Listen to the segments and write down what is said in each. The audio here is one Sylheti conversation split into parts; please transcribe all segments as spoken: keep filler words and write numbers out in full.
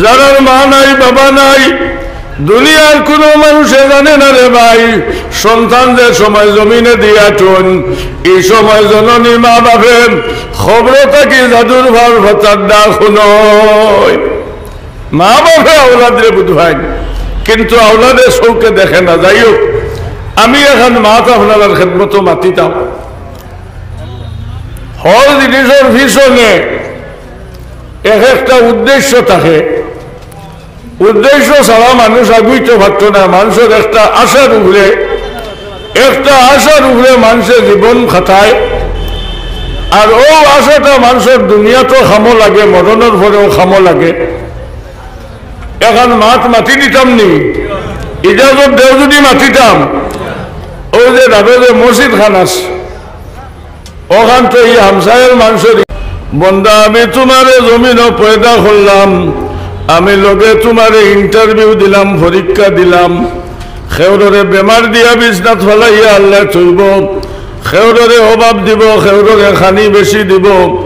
যারার মা নাই, বাবা নাই, দুনিয়ার কুনু মানুষে জানে না রে ভাই, সন্তান যে সময় জমিনে দিয়া আটইন, ই সময় জননী মা বাপে কবর থাকি জাদুর ভার ফাতার ডাক হুনইন। মা বাপে আওলাদরে বুঝাইন, কিন্তু আওলাদে চউখে দেখে না। যাই হোক, আমি অখন মাত আপনারার খেদমতো মাতিতাম। হর জিনিসর পিছনে এক একটা উদ্দেশ্য থাকে। উদ্দেশ্য ছাড়া মানুষ আগুইতে পারতো না। মানুষর একটা আশার উপরে, একটা আশার উপরে মানুষে জীবন কাটায়। আর অউ আশাটা মানুষর দুনিয়াত কামো লাগে, মরণর পরেও কামো লাগে। অখন মাত মাতি দিতাম নি, ইজাজত দেও যদি মাতিতাম। অউ যে ডাবে যে মসজিদ খান আছে, অখান তো ই হামসায়ার মানষর। বন্দা, আমি তুমারে জমিনো পয়দা করলাম, আমি লগে তুমারে interview দিলাম, পরীক্ষা দিলাম। কেউররে বেমার দিয়া বিছনাত ফালাইয়া আল্লায় থইবো, কেউররে অভাব দিবো, কেউররে খানি বেশি দিবো,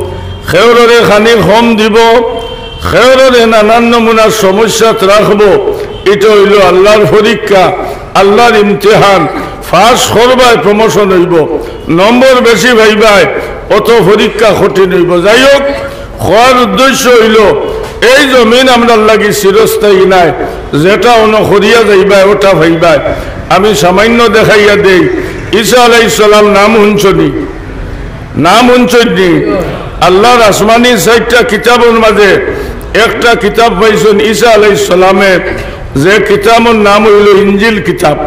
কেউররে খানি কম দিবো, কেউররে নানান নমুনার সমস্যাত রাখবো। ইটা অইলো আল্লার পরীক্ষা, আল্লার ইমতিহান। পাস করবায়, promotion অইবো, নম্বর বেশি পাইবায়, অত পরীক্ষা কঠিন অইবো। যাই হোক, কওয়ার উদ্দেশ্য অইলো, এই জমিন আমরার লাগি চিরস্থায়ী নায়, যেটা অনো করিয়া যাইবায়, ওটা পাইবায়। আমি সামান্য দেখাইয়া দেই, ঈসা আলাইহিস সালাম নাম হুনছনি? নাম হুনছইন নি? আল্লার আসমানি চাইরটা কিতাবর মাজে একটা কিতাব পাইছইন ঈসা আলাইহিস সালামে, যে কিতাবর নাম অইলো ইঞ্জিল কিতাব।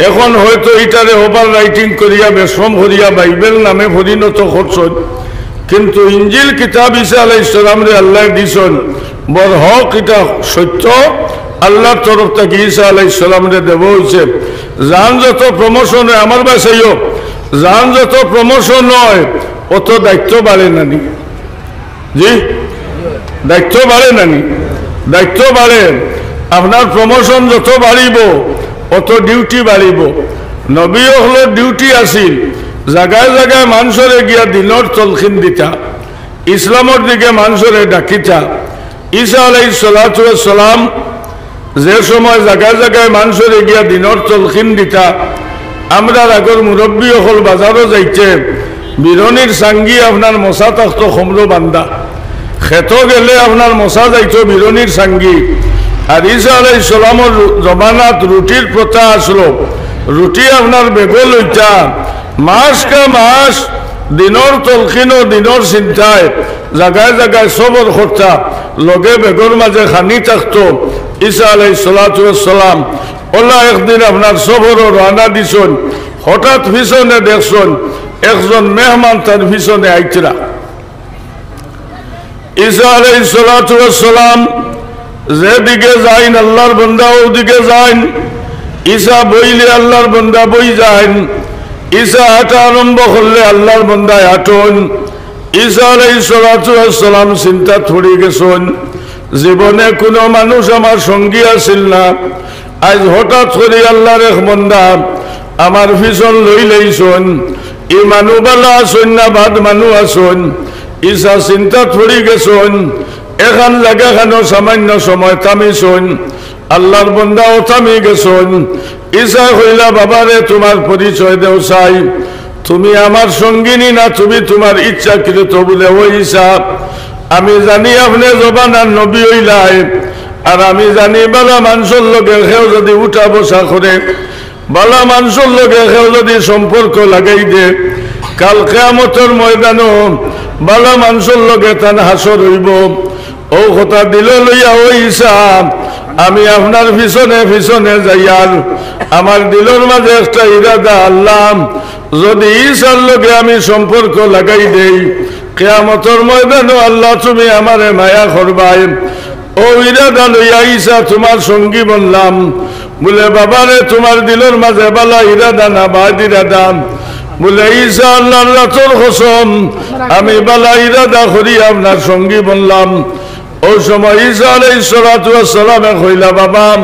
অখন হয়তো ইটারে over writing করিয়া, বেশরম করিয়া বাইবেল নামে পরিণত করছইন, কিন্তু ইঞ্জিল কিতাব ঈসা আলাইহিস সালামরে আল্লায় দিছইন, বড় হক, ইটা সত্য, আল্লার তরফ থাকি ঈসা আলাইহিস সালামরে দেওয়া অইছে। যান যত promotion অয়, আমার বাসাইও, যান যত promotion অয়, অত দায়িত্ব বাড়ে না নি? জি, দায়িত্ব বাড়ে না নি? দায়িত্ব বাড়ে। আপনার promotion যত বাড়িবো, অত duty বাড়িবো। নবী অকলর duty আছিল জাগায় জাগায় মানষরে গিয়া দিনর তলকিন দিতা, ইসলামর দিকে মানষরে ডাকিতা। ঈসা আলাইহিস সালাতু ওয়াস সালাম যে সময় জাগায় জাগায় মানষরে গিয়া দিনর তলকিন দিতা, আমরার আগর মুরব্বি অকল বাজারো যাইতে বিরনির সাঙ্গি আপনার মশা থাকতো খমরো বান্দা, খেতো গেলে আপনার মশা যাইতো বিরনির সাঙ্গি। আর ঈসা আলাইহিস সালামর রু-, জমানাত রুটির প্রথা আসলো, রুটি আপনার বেগো লইতা, মাস কা মাস দিনর তলকিন ও দিনর চিন্তায় জাগায় জাগায় সফর করতা, লগে বেগর মাজে খানি থাকতো। ঈসা আলাইহিস সালাতু ওয়াস সালাম অলা একদিন আপনার সফরো রওয়ানা দিছইন, হঠাৎ পিছনে দেখছইন একজন মেহমান তান পিছনে আইতরা। ঈসা আলাইহিস সালাতু ওয়াস সালাম যেদিকে যাইন, আল্লার বন্দা অউ দিকে যাইন। ঈসা বইলে আল্লার বন্দা বই যাইন। ঈসা হাঁটা আরম্ভ করলে আল্লার বন্দায় হাঁটইন। ঈসা আলাইহিস সালাতু ওয়াস সালাম চিন্তাত পড়ি গেছইন, জীবনে কুনু মানুষ আমার সঙ্গী আছিল না, আইজ হঠাৎ করি আল্লার এক বন্দা আমার পিছন লইলাইছইন। ই মানু বালা আছইন না বাদ মানু আছইন? ঈসা চিন্তাত পড়ি গেছইন। এখান জাগাখানো সামান্য সময় থামিছইন। আল্লার বন্দাও থামি গেছইন। ঈসা কইলা, "বাবারে, তুমার পরিচয় দেও চাই, তুমি আমার সঙ্গিনী না তুমি তুমার ইচ্ছাকৃত?" বুলে, "ও ঈসা, আমি জানি আপনে জমানার নবী অইলায়, আর আমি জানি বালা মানষর লগে কেউ যুদি উঠা বসা করে, বালা মানষর লগে কেউ যুদি সম্পর্ক লাগাই দে, কাল কিয়ামতর ময়দানো বালা মানষর লগে তান হাশর অইবো।" অউ কথা দিলো লইয়া, "ও ঈসা, আমি আপনার পিছনে পিছনে যাইয়ার, আমার দিলর মাজে একটা ইরাদা আনলাম, যুদি ঈসার লগে আমি সম্পর্ক লাগাই দেই, কিয়ামতর ময়দানো আল্লা তুমি আমারে মায়া করবায়। অউ ইরাদা লইয়া ঈসা তুমার সঙ্গী বনলাম।" বুলে, "বাবারে, তুমার দিলর মাজে বালা ইরাদা না বাদ ইরাদা?" বুলে, "ঈসা আল্লার জাতর কসম, আমি বালা ইরাদা করি আপনার সঙ্গী বনলাম।" অউ সময় ঈসা আলাইহিস সালাতু ওয়াস সালামে কইলা, "বাবা,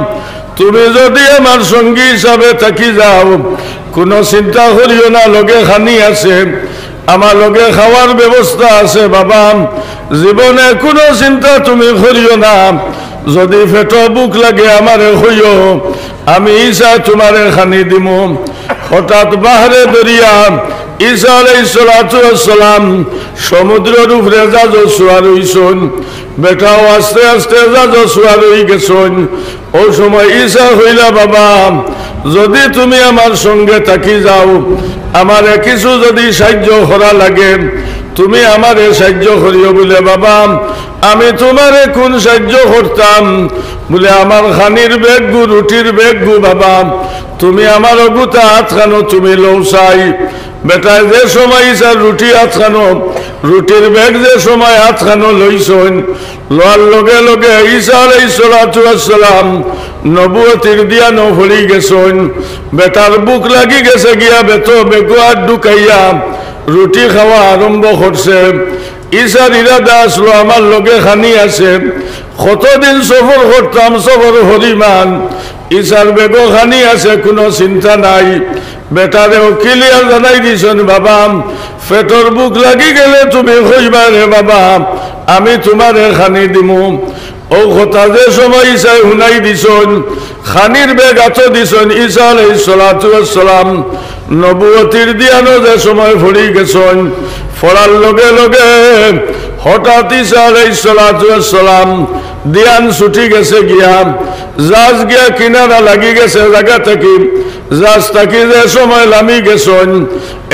তুমি যুদি আমার সঙ্গী হিসাবে থাকি যাও, কুনু চিন্তা করিও না, লগে খানি আছে।" আমার লগে খাওয়ার ব্যবস্থা আছে বাবা, জীবনে কুনু চিন্তা তুমি করিও না। যদি পেটো ভুক লাগে আমারে কইও, আমি ঈসায় তুমারে খানি দিমু। হঠাৎ বাহরে দরিয়া, ঈসা আলাইহিস সালাতু ওয়াস সালাম সমুদ্রর উপরে জাহাজো সুয়ার অইছইন। বেটাও আস্তে আস্তে জাহাজো সুয়ার অইগেছইন। অউ সময় ঈসা কইলা, বাবা, যদি তুমি আমার সঙ্গে থাকি যাও, আমারে কিছু যদি সাইয্য করা লাগে, তুমি আমারে সাইয্য করিও। বুলে, বাবা, আমি তুমারে কুন সাইয্য করতাম? বুলে, আমার খানির ব্যাগগু, রুটির ব্যাগগু বাবা, তুমি আমার অগুতা আতখানো তুমি লও চাই। বেটায় যে সময় ঈসার রুটি আতখানো, রুটির ব্যাগ যে সময় আতখানো লইছইন, লওয়ার লগে লগে ঈসা আলাইহিস সালাতু ওয়াস সালাম নবুয়তির দিয়ানো পড়ি গেছইন। বেটার ভুক লাগি গেছে গিয়া, বেটো বেগো আত ঢুকাইয়া রুটি খাওয়া আরম্ভ করছে। ঈসার ইরাদা আছলো, আমার লগে খানি আছে, কতদিন সফর করতাম, সফর করিমান, ঈসার ব্যাগো খানি আছে, কুনু চিন্তা নাই। বেটারেও clear জানাই দিছইন, বাবা, পেটর ভুক লাগি গেলে তুমি কইবায় রে বাবা, আমি তুমারে খানি দিমু। অউ কথা যে সময় ঈসায় হুনাই দিছইন, খানির ব্যাগ আতো দিছইন, ঈসা আলাইহিস সালাতু ওয়াস সালাম নবুয়তির দিয়ানো যে সময় পড়ি গেছইন, পড়ার লগে লগে হঠাৎ ঈসা আলাইহিস সালাতু ওয়াস সালাম দিয়ান ছুটি গেছে গিয়া, জাহাজ গিয়া কিনারা লাগি গেছে জাগা থাকি। জাহাজ থাকি যে সময় লামি গেছইন,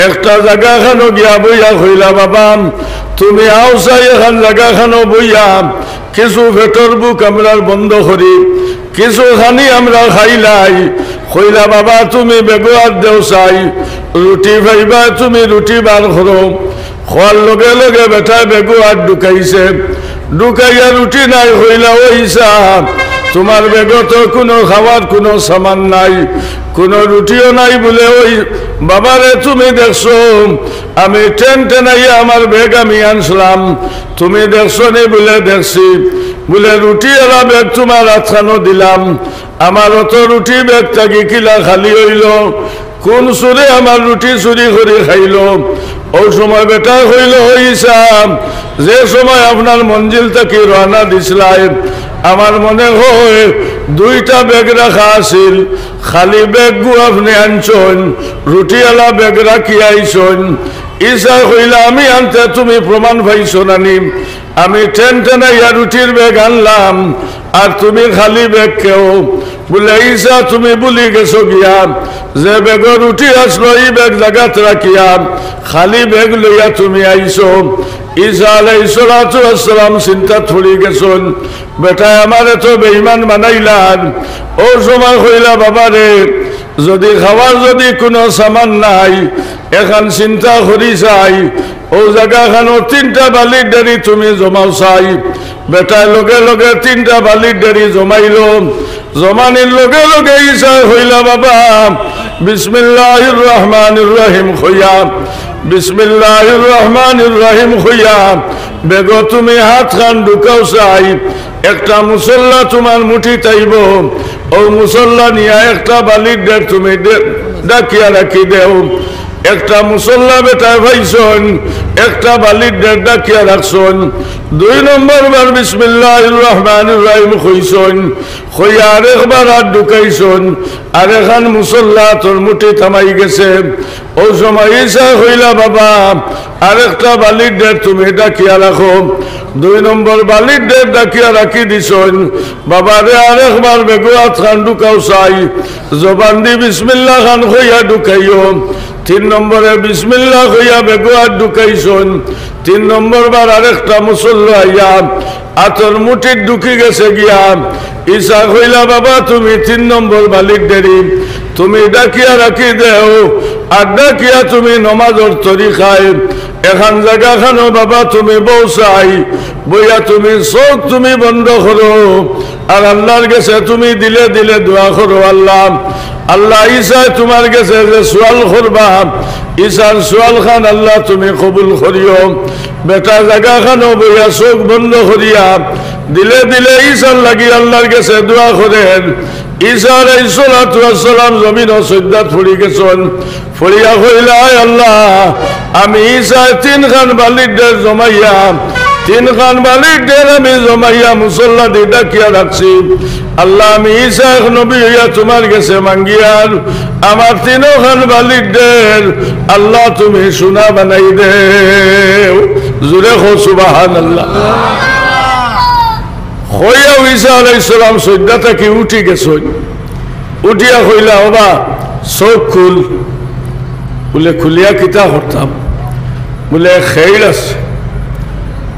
একটা জাগাখানো গিয়া বইয়া কইলা, বাবা, তুমি আও চাই এখান জাগাখানো বইয়া কিছু পেটর ভুক আমরার বন্ধ করি, কিছু খানি আমরা খাইলাই। কইলা, বাবা, তুমি বেগো আত দেও চাই, রুটি পাইবায়, তুমি রুটি বার করো। কওয়ার লগে লগে বেটায় বেগো আত ঢুকাইছে, ঢুকাইয়া রুটি নাই। কইলা, ও ঈসা, তুমার বেগো তো কুনু খাওয়ার কুনু সামান নাই, কুনু রুটিও নাই। বুলে, ওই বাবারে, তুমি দেখছো, আমি টেন টেনাইয়া আমার ব্যাগ আমি আনছলাম, তুমি দেখছো নি? বুলে, দেখছি। বুলে, রুটি আলা ব্যাগ তুমার আতখানো দিলাম, আমার অত রুটি ব্যাগ থাকি কিলা খালি অইলো? কুন চুরে আমার রুটি চুরি করি খাইলো? অউ সময় বেটায় কইলো, ও ঈসা, যে সময় আপনার মঞ্জিল থাকি রওয়ানা দিছলায়, আমার মনে হয় দুইটা ব্যাগ রাখা আছিল, খালি ব্যাগগু আপনে আনছইন, রুটি আলা ব্যাগ রাখিয়া আইছইন। ঈসায় কইলা, আমি আনতে তুমি প্রমাণ পাইছো না নি? আমি টেন টেনাইয়া রুটির ব্যাগ আনলাম, আর তুমি খালি ব্যাগ কেও? বুলে, ঈসা, তুমি ভুলি গেছো গিয়া, যে ব্যাগো রুটি আছলো, ই ব্যাগ জাগাত রাখিয়া খালি ব্যাগ লইয়া তুমি আইছো। ঈসা আলাইহিস সালাতু ওয়াস সালাম চিন্তাত পড়ি গেছইন, বেটায় আমারে তো বেঈমান বানাইলার। অউ সময় কইলা, বাবারে, যদি খাওয়ার যদি কুনু সামান নাই, এখান চিন্তা করি চাই, অউ জাগাখানো তিনটা বালির ঢেড়ি তুমি জমাও চাই। বেটায় লগে লগে তিনটা বালির ঢেড়ি জমাইলো। জমানির লগে লগে ঈসায় কইলা, বাবা, বিসমিল্লাহির রহমানির রহিম কইয়া, বিসমিল্লাহির রহমানির রহিম কইয়া, বেগো তুমি আতখান ঢুকাও চাই, একটা মুসল্লা তুমার মুঠিত আইবো, অউ মুসল্লা নিয়া একটা বালির ঢেড় তুমি দে-, ঢাকিয়া রাখি দেও। একটা মুসল্লা বেটায় পাইছইন, একটা বালির ঢেড় ঢাকিয়া রাখছইন। দুই নম্বর বার বিসমিল্লাহির রহমানির রহিম কইছইন, কইয়া আরেকবার আত ঢুকাইছইন, আরেকখান মুসল্লা আতর মুঠিত হামাই গেছে। অউ সময় ঈসায় কইলা, বাবা, আরেকটা বালির ঢেড় তুমি ঢাকিয়া রাখো। দুই নম্বর বালির ঢেড় ঢাকিয়া রাখি দিছইন। বাবারে, আরেকবার বেগো আতখান ঢুকাও চাই। জবান দি বিসমিল্লা খান কইয়া ঢুকাইও। তিন নম্বরে বিসমিল্লা কইয়া বেগো আত ঢুকাইছইন। তিন নম্বর বার আরেকটা মুসল্লা আইয়া আতর মুঠিত ঢুকি গেছে গিয়া। ঈসায় কইলা, বাবা, তুমি তিন নম্বর বালির ঢেড়ি তুমি ঢাকিয়া রাখি দেও, আর ঢাকিয়া তুমি নমাজর তরিকায় এখান জাগাখানো, বাবা, তুমি বও চাই, বইয়া তুমি চউখ তুমি বন্ধ করো, আর আল্লার গেছে তুমি দিলে দিলে দোয়া করো। আল্লা, আল্লা, ঈসায় তুমার গেছে যে সুয়াল করবা, ঈসার সুয়াল খান আল্লা তুমি কবুল করিও। বেটা জাগাখানো বইয়া চউখ বন্ধ করিয়া দিলে দিলে ঈসার লাগি আল্লার গেছে দোয়া করের। ঈসা আলাইহিস সালাতু ওয়াস সালাম জমিনো সইজদাত পড়ি গেছইন। পড়িয়া কইলা, "আয় আল্লা, আমি ঈসায় তিনখান বালির ঢের জমাইয়া, তিনখান বালির ঢের আমি জমাইয়া মুসল্লাদি ঢাকিয়া রাখছি। আল্লা, আমি ঈসা এক নবী অইয়া তুমার গেছে মাঙ্গিয়ার, আমার তিনোখান বালির ঢের আল্লা তুমি সোনা বানাই দেও।" জোরে কও সুবহানাল্লাহ। কইয়া ঈসা আলাইহিস সালাম সইজদা থাকি উঠি গেছইন। উঠিয়া কইলা, "ওবা, চউখ খুল।" বুলে, "খুলিয়া কিতা করতাম?" বুলে, "খেইল আছে।"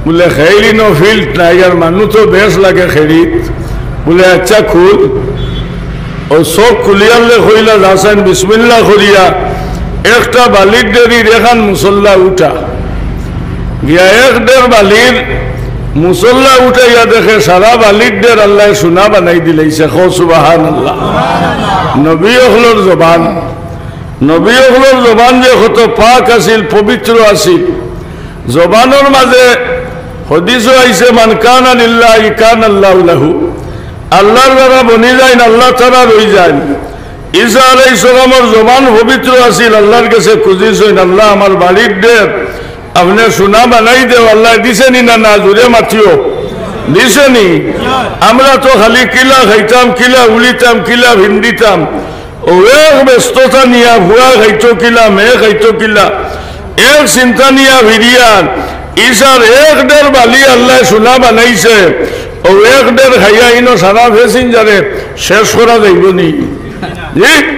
বুলে, "খেইল ইনো field নাই, আর মানুষ তো বেশ লাগে খেইলিত।" বুলে, "আচ্ছা, খুল।" অউ চউখ খুলিয়ারলে কইলা, "যাছাইন বিসমিল্লা করিয়া একটা বালির ঢেরির এখান মুসল্লা উঠা।" গিয়া এক ঢের বালির মুসল্লা উঠাইয়া দেখে সারা বালির ঢের আল্লায় সোনা বানাই দিলাইছে। কও সুবহানাল্লাহ। নবী অকলর জবান, নবী অকলর জবান যে কত পাক আছিল, পবিত্র আছিল। জবানর মাঝে হাদিসও আইছে, "মান কানা লিল্লাহি কানাল্লাহু লাহু।" আল্লার যারা বনি যাইন, আল্লা তারার অই যাইন। ঈসা আলাইহিস সালামর জবান পবিত্র আছিল, আল্লার গেছে খুজিছইন, "আল্লা, আমার বালির ঢের আপনে সোনা বানাই দেও।" আল্লায় দিছে নি না? না, জোরে মাতিও, দিছে নি? আমরা তো খালি কিলা খাইতাম, কিলা উড়িতাম, কিলা ফিন্দিতাম, অউ এক ব্যস্ততা নিয়া পুয়া খাইতো কিলা, মেয়ে খাইতো কিলা, এক চিন্তা নিয়া ফিরিয়ার, ঈসার এক ঢের বালি আল্লায় সোনা বানাইছে, অউ এক ঢের খাইয়া ইনো সারা passenger-এ শেষ করা যাইবো নি? জি?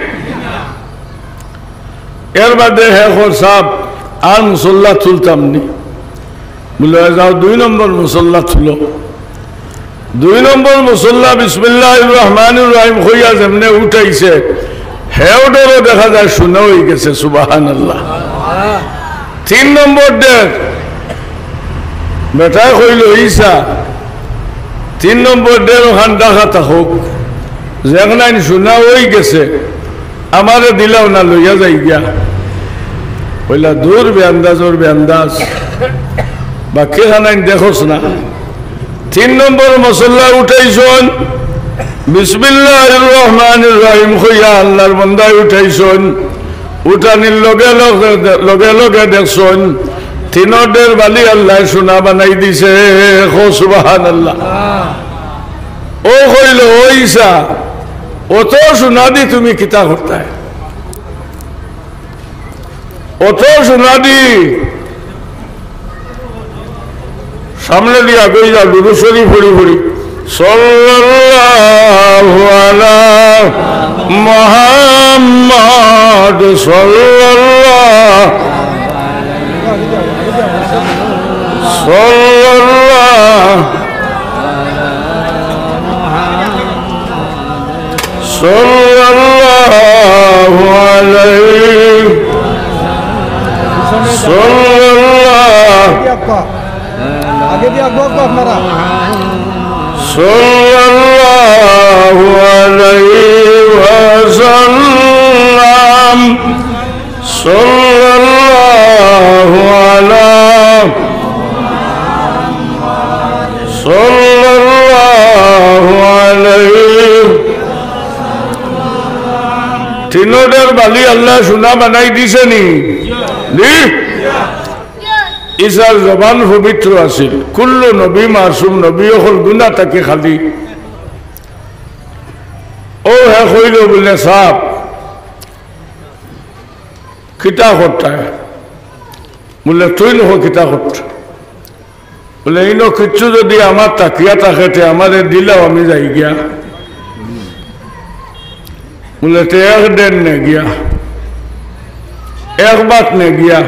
এর বাদে হে কর, "সাব, আর মুসল্লা তুলতাম নি।" বুলে, "যাও, দুই নম্বর মুসল্লা তুলো।" দুই নম্বর মুসল্লা বিসমিল্লাহির রহমানির রহিম কইয়া যেমনে উঠাইছে, হেও ঢেরও দেখা যায় সোনা অই গেছে, সুবহানাল্লাহ। তিন নম্বর ঢের, বেটায় কইলো, "ঈসা, তিন নম্বর ঢের অখান ঢাকা থাকউক, যেখানাইন সোনা অই গেছে, আমারে দিলাও না, লইয়া যাইগিয়া।" কইলা, "দূর বেআন্দাজর বেআন্দাজ, বাকি খানাইন দেখোস না।" তিন নম্বর মুসল্লা উঠাইছইন, বিসমিল্লাহির রহমানির রহিম কইয়া আল্লার বন্দায় উঠাইছইন। উঠানির লগে লগে, লগে লগে দেখছইন, তিনো ঢের বালি আল্লায় সোনা বানাই দিছে। কও সুবহানাল্লাহ। অউ কইলো, "ও ঈসা, অত সোনা দি তুমি কিতা করতায়? অত সোনা দি?" সামনেদি আগুয়াইয়া দুরূদ শরীফ পড়ি পড়ি, "সাল্লাল্লাহু আলা মুহাম্মাদ, সাল্লাল্লাহু, সাল্লাল্লাহু, সাল্লাল্লাহু আলাইহি, সাল্লাল্লাহু।" আগে দিয়া আগুয়াউক্কা আপনারা। সাল্লাল্লাহু আলাইহি ওয়াসাল্লাম। সাল্লাল্লাহু আলা, সাল্লাল্লাহু আলাইহি। তিনো ঢের বালি আল্লায় সোনা বানাই দিছে নি? জি? ঈসার জবান পবিত্র আছিল। কুল্লু নবী মাসুম, নবী অকল গুনা থাকি খালি। অউ হে কইলো বুলে, "সাব, কিতা করতায়?" বুলে, "তুইন ক কিতা করতায়?" বুলে, "ইনো কিচ্ছু যুদি আমার থাকিয়া থাকে, তে আমারে দিলাও, আমি যাইগিয়া।" বুলে, "তে এক ঢের নেগিয়া, এক বাট নেগিয়া।"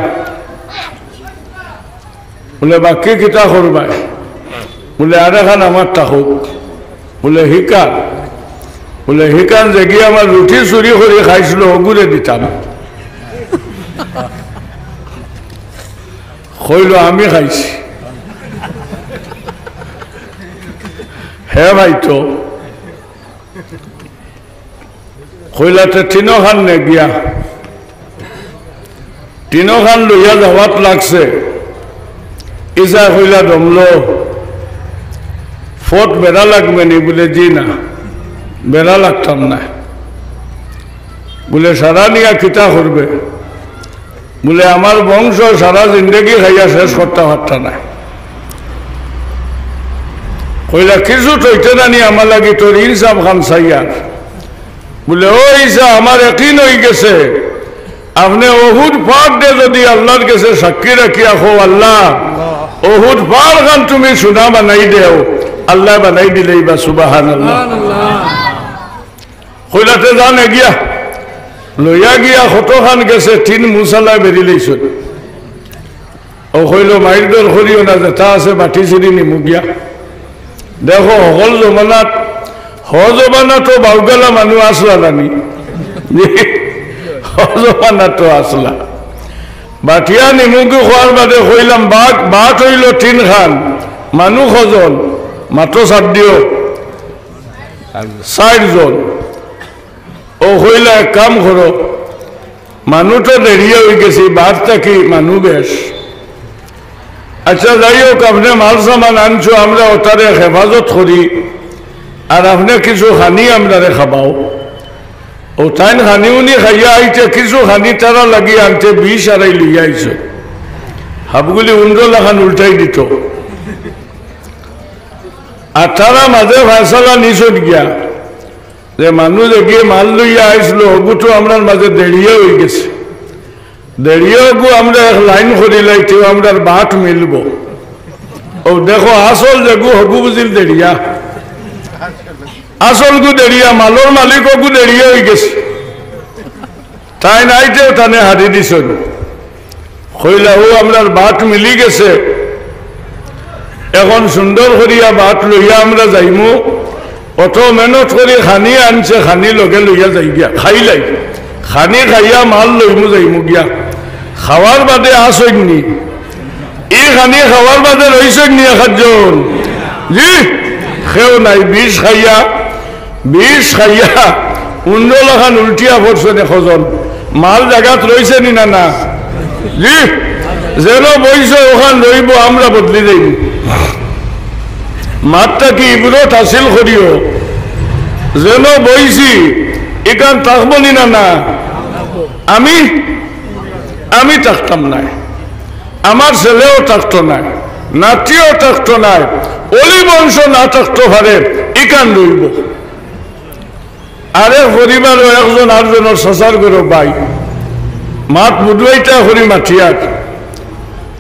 বুলে, "বাকি কিতা করবায়?" বুলে, "আরেকখান আমার থাকউক।" বুলে, "হিকান?" বুলে, "হিকান যেগিয়ে আমার রুটি চুরি করি খাইছিল, অগুরে দিতাম।" কইলো, "আমি খাইছি।" হে ভাই তো। কইলা, "তে তিনোখান নেগিয়া।" তিনোখান লইয়া যাওয়াত লাগছে। ঈসায় কইলা, "দমলো।" ফট বেড়া লাগবে নি? বুলে, "জি না, বেড়া লাগতাম না।" বুলে, "সারা নিয়া কিতা করবে?" বুলে, "আমার বংশ সারা জিন্দেগি খাইয়া শেষ করতা পারতা না।" কইলা, "কিছু থইতে নানি আমার লাগি তোর ইনসাফ খান চাইয়ার।" বুলে, "ও ইসা, আমার একিন অইগেছে, আপনে অহুদ পাহাড়রে যুদি আল্লার গেছে সাক্ষী রাখিয়া কও, 'আল্লা, অহুদ পাহাড় খান তুমি সোনা বানাই দেও,' আল্লায় বানাই দিলাইবা।" সুবহানাল্লাহ। কইলা, "তে যান এগিয়া।" লইয়া গিয়া কতখান গেছে, টিন মুসালায় বেড়ি লইছইন। ও কইলো, "মাইর দর করিও না, যেতা আছে বাটি ছিড়ি নিমু গিয়া।" দেখো, হকল জমানাত, হ জমানাত তো বাউগালা মানুষ আছলা নানি। হ জমানাত তো আছলা। বাটিয়া নিমুগি খোয়ার বাদে কইলাম, "বাঘ, বাট অইলো তিনখান, মানুষ কয়জন?" মাত্র সাত দিও, চাইরজন। ও কইলা, "এক কাম করো, মানুষ তো দেড়িয়া অইগেছে, বাট থাকি মানুষ বেশ। আচ্ছা, যাই হোক, আপনে মাল সামান আনছো, আমরা অতারে হেফাজত করি, আর আপনে কিছু খানি আমরারে খাবাও।" ও তাইন খানি উনি খাইয়া আইতে, কিছু খানি তারা লাগি আনতে, বিষ আড়াই লইয়া আইছে। হাবগুলি উন্ডল লাখান উল্টাই দিত। আর তারা মাঝে ফয়সালা নিছইন গিয়া, যে মানুষ এগিয়ে মাল লইয়া আইছিল, অগু তো আমরার মাঝে দেড়িয়া অইগেছে। দেড়িয়া অগু আমরা এক লাইন করিলাই, তেউ আমরার বাট মিলবো। ও দেখো, আসল যেগু হগু বুঝিল দেড়িয়া, আসল গু দেড়িয়া, মালর মালিক অগু দেড়িয়া অইগেছে। তাইন আইতেউ তানে হারি দিছইন। কইলা, "ও, আমরার বাট মিলি গেছে, এখন সুন্দর করিয়া বাট লইয়া আমরা যাইমু। অত মেহনত করি খানি আনছে, খানি লগে লইয়া যাই গিয়া, খাইলাই। খানি খাইয়া মাল লইমু, যাইমু গিয়া।" খাওয়ার বাদে আসইননি। ই খানি খাওয়ার বাদে রইছইননি একজন? জি, কেউ নাই। বিষ খাইয়া, বিষ খাইয়া উন্ডল লাখান উল্টিয়া পড়ছইন একজন। মাল জাগাত রইছেনি না, না? জি, যেন বইছে অখান রইবো, আমরা বদলি যাইমু। মাত থাকি ইবরত হাসিল করিও, যেন বইছি ইখান থাকবোনি না, না? আমি, আমি থাকতাম নায়, আমার ছেলেও থাকতো নায়, নাতিও থাকতো নায়, অলি বংশ না থাকতো পারে, ইখান রইবো। আরেক পরিবারও একজন আরজনর চাচার ঘরর ভাই, মাত বুধবাইটা করি মাতিয়ার।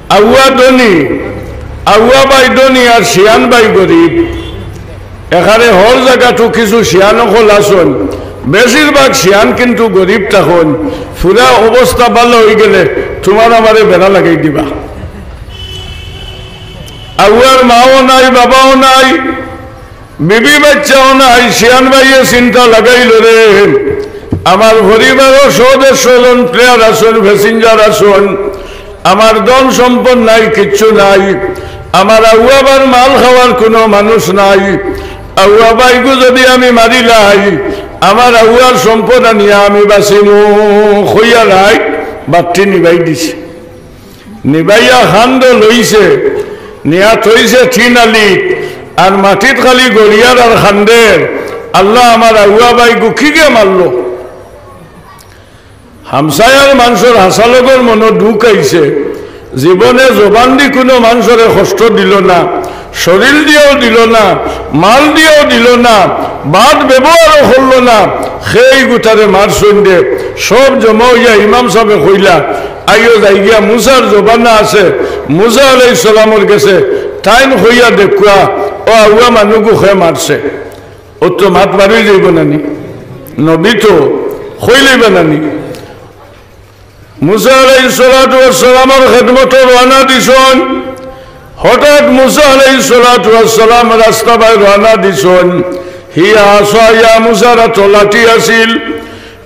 আউয়া ধনী, আউয়া ভাই ধনী আর শিয়ান ভাই গরিব। এখানে হর জাগাত কিছু শিয়ান অকল আছইন, বেশিরভাগ শিয়ান কিন্তু গরিব থাকইন। পুরা অবস্থা ভালা অইগেলে তুমার আমারে বেড়া লাগাই দিবা। আউয়ার মাও নাই, বাবাও নাই, বিবি বাচ্চাও নাই, শিয়ান ভাইয়ে চিন্তা লাগাইল রে, আমার পরিবারও সদস্য জন player আছইন, passenger আছইন, আমার ধন সম্পদ নাই, কিচ্ছু নাই, আমার আউয়াবার মাল খাওয়ার কুনু মানুষ নাই। আউয়া ভাইগু যুদি আমি মারিলাই, আমার আউয়ার সম্পদ আনিয়া আমি বাঁচিমু। কইয়া রাইত বাট্টি নিবাই দিছে। নিবাইয়া খান্দ লইছে, নিয়া থইছে টিন আলি, আর মাটিত খালি গড়িয়ার আর খান্দের, "আল্লা, আমার আউয়া ভাইগু কিগে মারলো?" হামসায়ার মানষর হাছালগর মনো দুখ আইছে, জীবনে জবান দি কুনু মানষরে কষ্ট দিল না, শরীর দিয়াও দিল না, মাল দিয়াও দিল না, বাদ ব্যবহারও করল না, সেই গুটারে মারছইন দে। সব জমা অইয়া ইমাম সাবে কইলা, "আইও যাইগিয়া মুসার জমানা আছে, মুসা আলাইহিস সালামর গেছে, তাইন কইয়া দেখুয়া, অউ আউয়া মানুগু কে মারছে।" অউ তো মাত বারই যাইবো না নি, নবী তো কইলাইবা না নি। মুসা আলাইহিস সালাতু ওয়াস সালামর খেদমতো রওয়ানা দিছইন। হঠাৎ মুসা আলাইহিস সালাতু ওয়াস সালাম রাস্তা বায় রওয়ানা দিছইন। হিয়া আসা, ইয়া মুসার আতো লাঠি আছিল।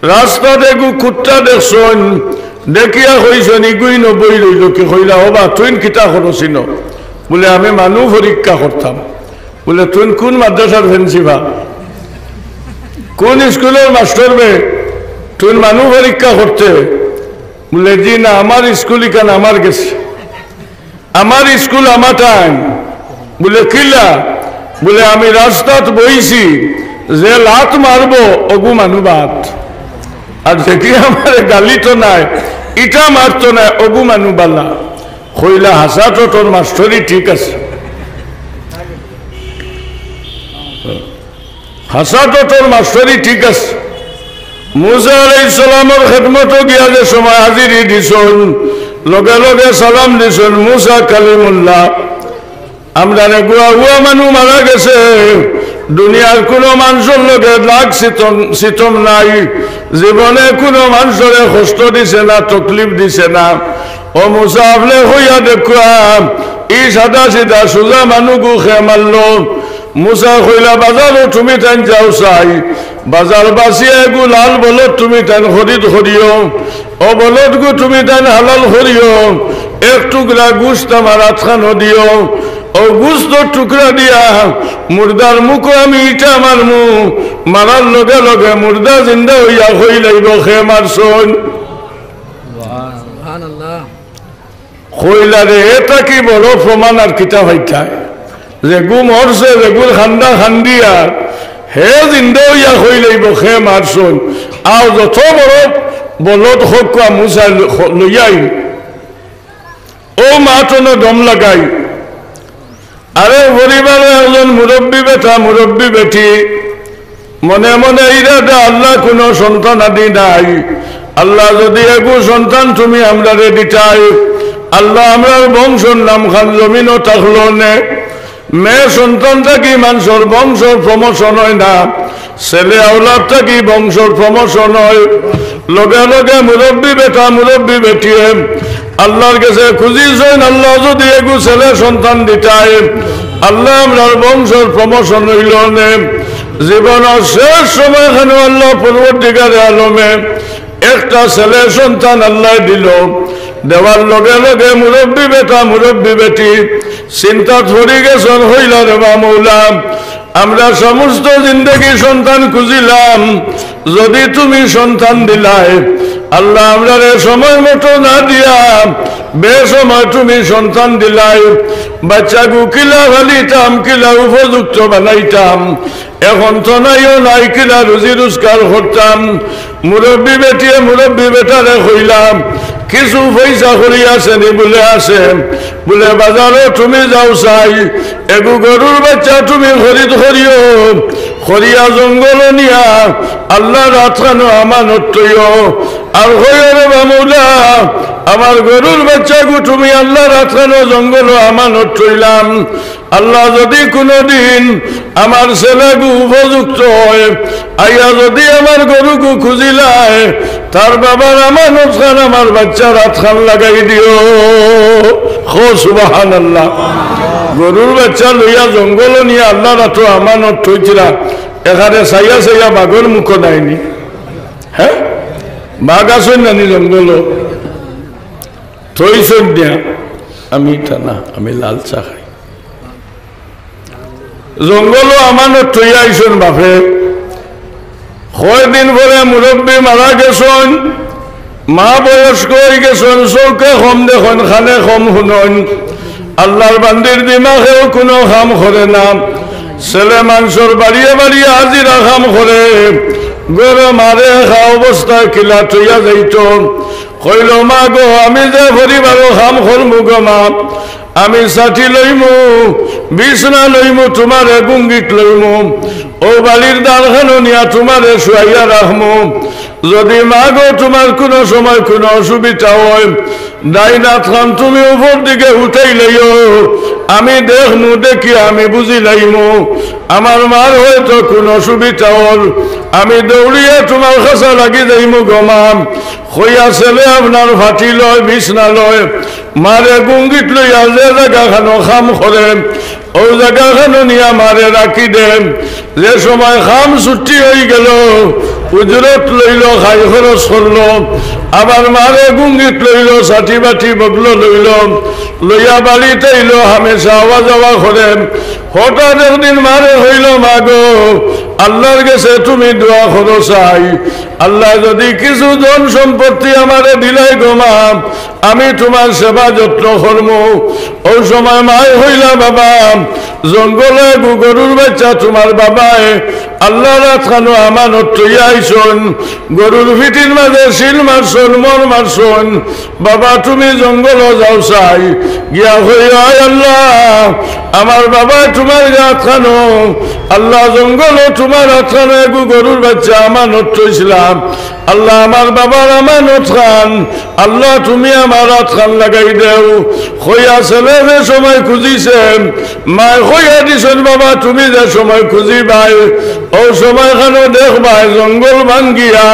রাস্তাত এগু কুত্তা দেখছইন, দেখিয়া কইছইন, "ইগুই নবী রইল কি?" কইলা, "ওবা, তুইন কিতা করস ইনো?" বুলে, "আমি মানু পরীক্ষা করতাম।" বুলে, "তুইন কুন মাদ্রাসার principal? কুন স্কুলর মাস্টর বে? তুইন মানু পরীক্ষা করতে?" বুলে, "জি না, আমার স্কুল ইখান আমার গেছে, আমার স্কুল আমার টাইম।" বুলে, "কিলা?" বুলে, "আমি রাস্তাত বইছি, যে লাত মারবো, অগু মানু বাদ। আর যে কি আমারে গালি তো নাই, ইটা মারতো নাই, অগু মানু বালা।" কইলা, "হাছা তো তোর মাস্টরি ঠিক আছে, হাছা তো তোর মাস্টরি ঠিক আছে।" মুসা আলাইহিস সালামর খেদমতো গিয়া যে সময় হাজিরি দিছইন, লগে লগে সালাম দিছইন, "মুসা কালিমুল্লাহ, আমরার এগু আউয়া মানু মারা গেছে, দুনিয়ার কুনু মানষর লগে লাগ সিতম, সিতম নাই, জীবনে কুনু মানষরে কষ্ট দিছে না, তকলিফ দিছে না। ও মুসা, আপনে কইয়া দেখউক্কা, ই সাদা সিধা সুজা মানুগু কে মারলো?" মুসা কইলা, "বাজারো তুমি তাইন যাও চাই, বাজার বাছিয়া এগু লাল বলদ তুমি তাইন খরিদ করিও, ও বলদগু তুমি তাইন হালাল করিও, এক টুকরা গুস্ত আমার আতখানো দিও, ও গুস্তর টুকরা দিয়া মুর্দার মুখো আমি ইটা মারমু, মারার লগে লগে মুর্দা জিন্দা অইয়া কইলাইবো কে মারছইন।" সুবহানাল্লাহ। কইলা রে, এ থাকি বড় প্রমাণ আর কিতা পাইতায়? যেগু মরছে, যেগুর কান্দা কান্দিয়ার, হে জিন্দা অইয়া কইলাইবো কে মারছইন। আর যত বড় বলদ হউক্কা মুসা ল-, লইয়া আইন। অউ মাত অনো দম লাগাই। আরে পরিবারো একজন মুরব্বি বেটা, মুরব্বি বেটি, মনে মনে ইরাদা, "আল্লাহ, কুনু সন্তান আদি নাই, আল্লাহ, যুদি এগু সন্তান তুমি আমরারে দিতায়, আল্লাহ, আমরার বংশর নামখান জমিনো থাকলো নে।" মেয়ে সন্তান থাকি মানষর বংশর promotion অয় না, ছেলে আওলাদ থাকি বংশর promotion অয়। লগে লগে মুরব্বি বেটা, মুরব্বি বেটিয়ে আল্লাহর গেছে খুজিছইন, "আল্লাহ, যুদি এগু ছেলে সন্তান দিতায়, আল্লাহ, আমরার বংশর promotion অইলো নে।" জীবনর শেষ সময়খানো আল্লাহ পরওয়ারদিগারে আলমে একটা ছেলে সন্তান আল্লায় দিলো। দেওয়ার লগে লগে মুরব্বি বেটা, মুরব্বি বেটি চিন্তাত পড়ি গেছইন, কইলা, "রে বা মৌলা, আমরা সমস্ত জিন্দেগি সন্তান খুজিলাম, যুদি তুমি সন্তান দিলায়, আল্লাহ, আমরারে সময় মতো না দিয়া বেসময় তুমি সন্তান দিলায়, বাইচ্চাগু কিলা ফালিতাম, কিলা উপযুক্ত বানাইতাম, এখন তো নাইও নাই, কিলা রুজি রোজগার করতাম?" মুরব্বি বেটিয়ে মুরব্বি বেটারে কইলা, "কিছু পয়সা কড়ি আছে নি?" বুলে, "আছে।" বুলে, "বাজারো তুমি যাও চাই, এগু গরুর বাইচ্চা তুমি খরিদ করিও, করিয়া জঙ্গলো নিয়া আল্লাহর আতখানো আমানত থইও। আর কইও, 'রে বা মৌলা, আমার গরুর বাইচ্চাগু তুমি আল্লাহর আতখানো জঙ্গলো আমানত থইলাম।' আল্লাহ, যুদি কুনুদিন আমার ছেলেগু উপযুক্ত অয়, আইয়া যুদি আমার গরুগু খুজিলায়, তার বাবার আমানতখান আমার বাইচ্চার আতখান লাগাই দিও।" কও সুবহানাল্লাহ। গরুর বাইচ্চা লইয়া জঙ্গলো নিয়া আল্লাহর আতো আমানত থইতরা, এখানে চাইয়া চাইয়া বাঘর মুখো নায়নি? হে, বাঘ আছইন নানি জঙ্গলো? থইছইন দিয়া, আমি ইতা না, আমি লাল চা খাই। জঙ্গলো আমানত থইয়া আইছইন বাপে। কয়দিন পরে মুরব্বি মারা গেছইন, মা বয়স্ক অইগেছইন, চউখে কম দেখইন, কানে কম হুনইন। আল্লাহর বান্দির দিমাগেও কুনু কাম করে না। ছেলে মানষর বাড়িয়ে বাড়িয়ে হাজিরা কাম করে। ঘরো মারে কা অবস্থায় কিলা থইয়া যাইতো। কইলো, "মা গো, আমি যে পরিবারো কাম করমু গো মা, আমি ছাটি লইমু, বিছনা লইমু, তুমারে গুঙ্গিত লইমু, অউ বালির দানখানো নিয়া তুমারে শুয়াইয়া রাখমু। যুদি মা গো তুমার কুনু সময় কুনু অসুবিধা অয়, ডাইন আতখান তুমি উপর দিকে উঠাই লইও, আমি দেখমু, দেখিয়া আমি বুঝি লাইমু। আমার মার হয়তো কুনু অসুবিধা অর, আমি দৌড়িয়া তুমার কাছা লাগি যাইমু গো মা।" কইয়া ছেলে আপনার ফাটি লয়, বিছনা লয়, মারে গুঙ্গিত লইয়া যে জাগাখানো কাম করে, অউ জাগাখানো নিয়া মারে রাখি দেইন। যে সময় কাম ছুটি অইগেলো, উজরত লইলো, খাই খরচ করলো, আবার মারে গুঙ্গিত লইলো, ছাতি বাটি বগলো লইলো, লইয়া বাড়িত আইলো, হামেশা আওয়া যাওয়া করে। হঠাৎ একদিন মারে কইলো, "মা গো, আল্লার গেছে তুমি দোয়া করো চাই, আল্লায় যদি কিছু ধন সম্পত্তি আমারে দিলায় গো মা, আমি তুমার সেবা যত্ন করমু।" অউ সময় মায় কইলা, "বাবা, জঙ্গলো এগু গরুর বাইচ্চা তুমার বাবায় আল্লার আতখানো আমানত থইয়া আইছইন, গরুর ফিটির মাজে শিল মারছইন, মর মারছইন। বাবা, তুমি জঙ্গলো যাও চাই, গিয়া কইও, 'আয় আল্লা, আমার বাবায় তুমার আতখানো, আল্লা জঙ্গলো তুমার আতখানো এগু গরুর বাইচ্চা আমানত থইছলা, আল্লা আমার বাবার আমানত খান, আল্লা তুমি আমার আতখান লাগাই দেও।'" কইয়া ছেলে যে সময় খুজিছে, মায় কইয়া দিছইন, "বাবা, তুমি যে সময় খুজিবায়, অউ সময়খানো দেখবায় জঙ্গল ভাঙ্গিয়া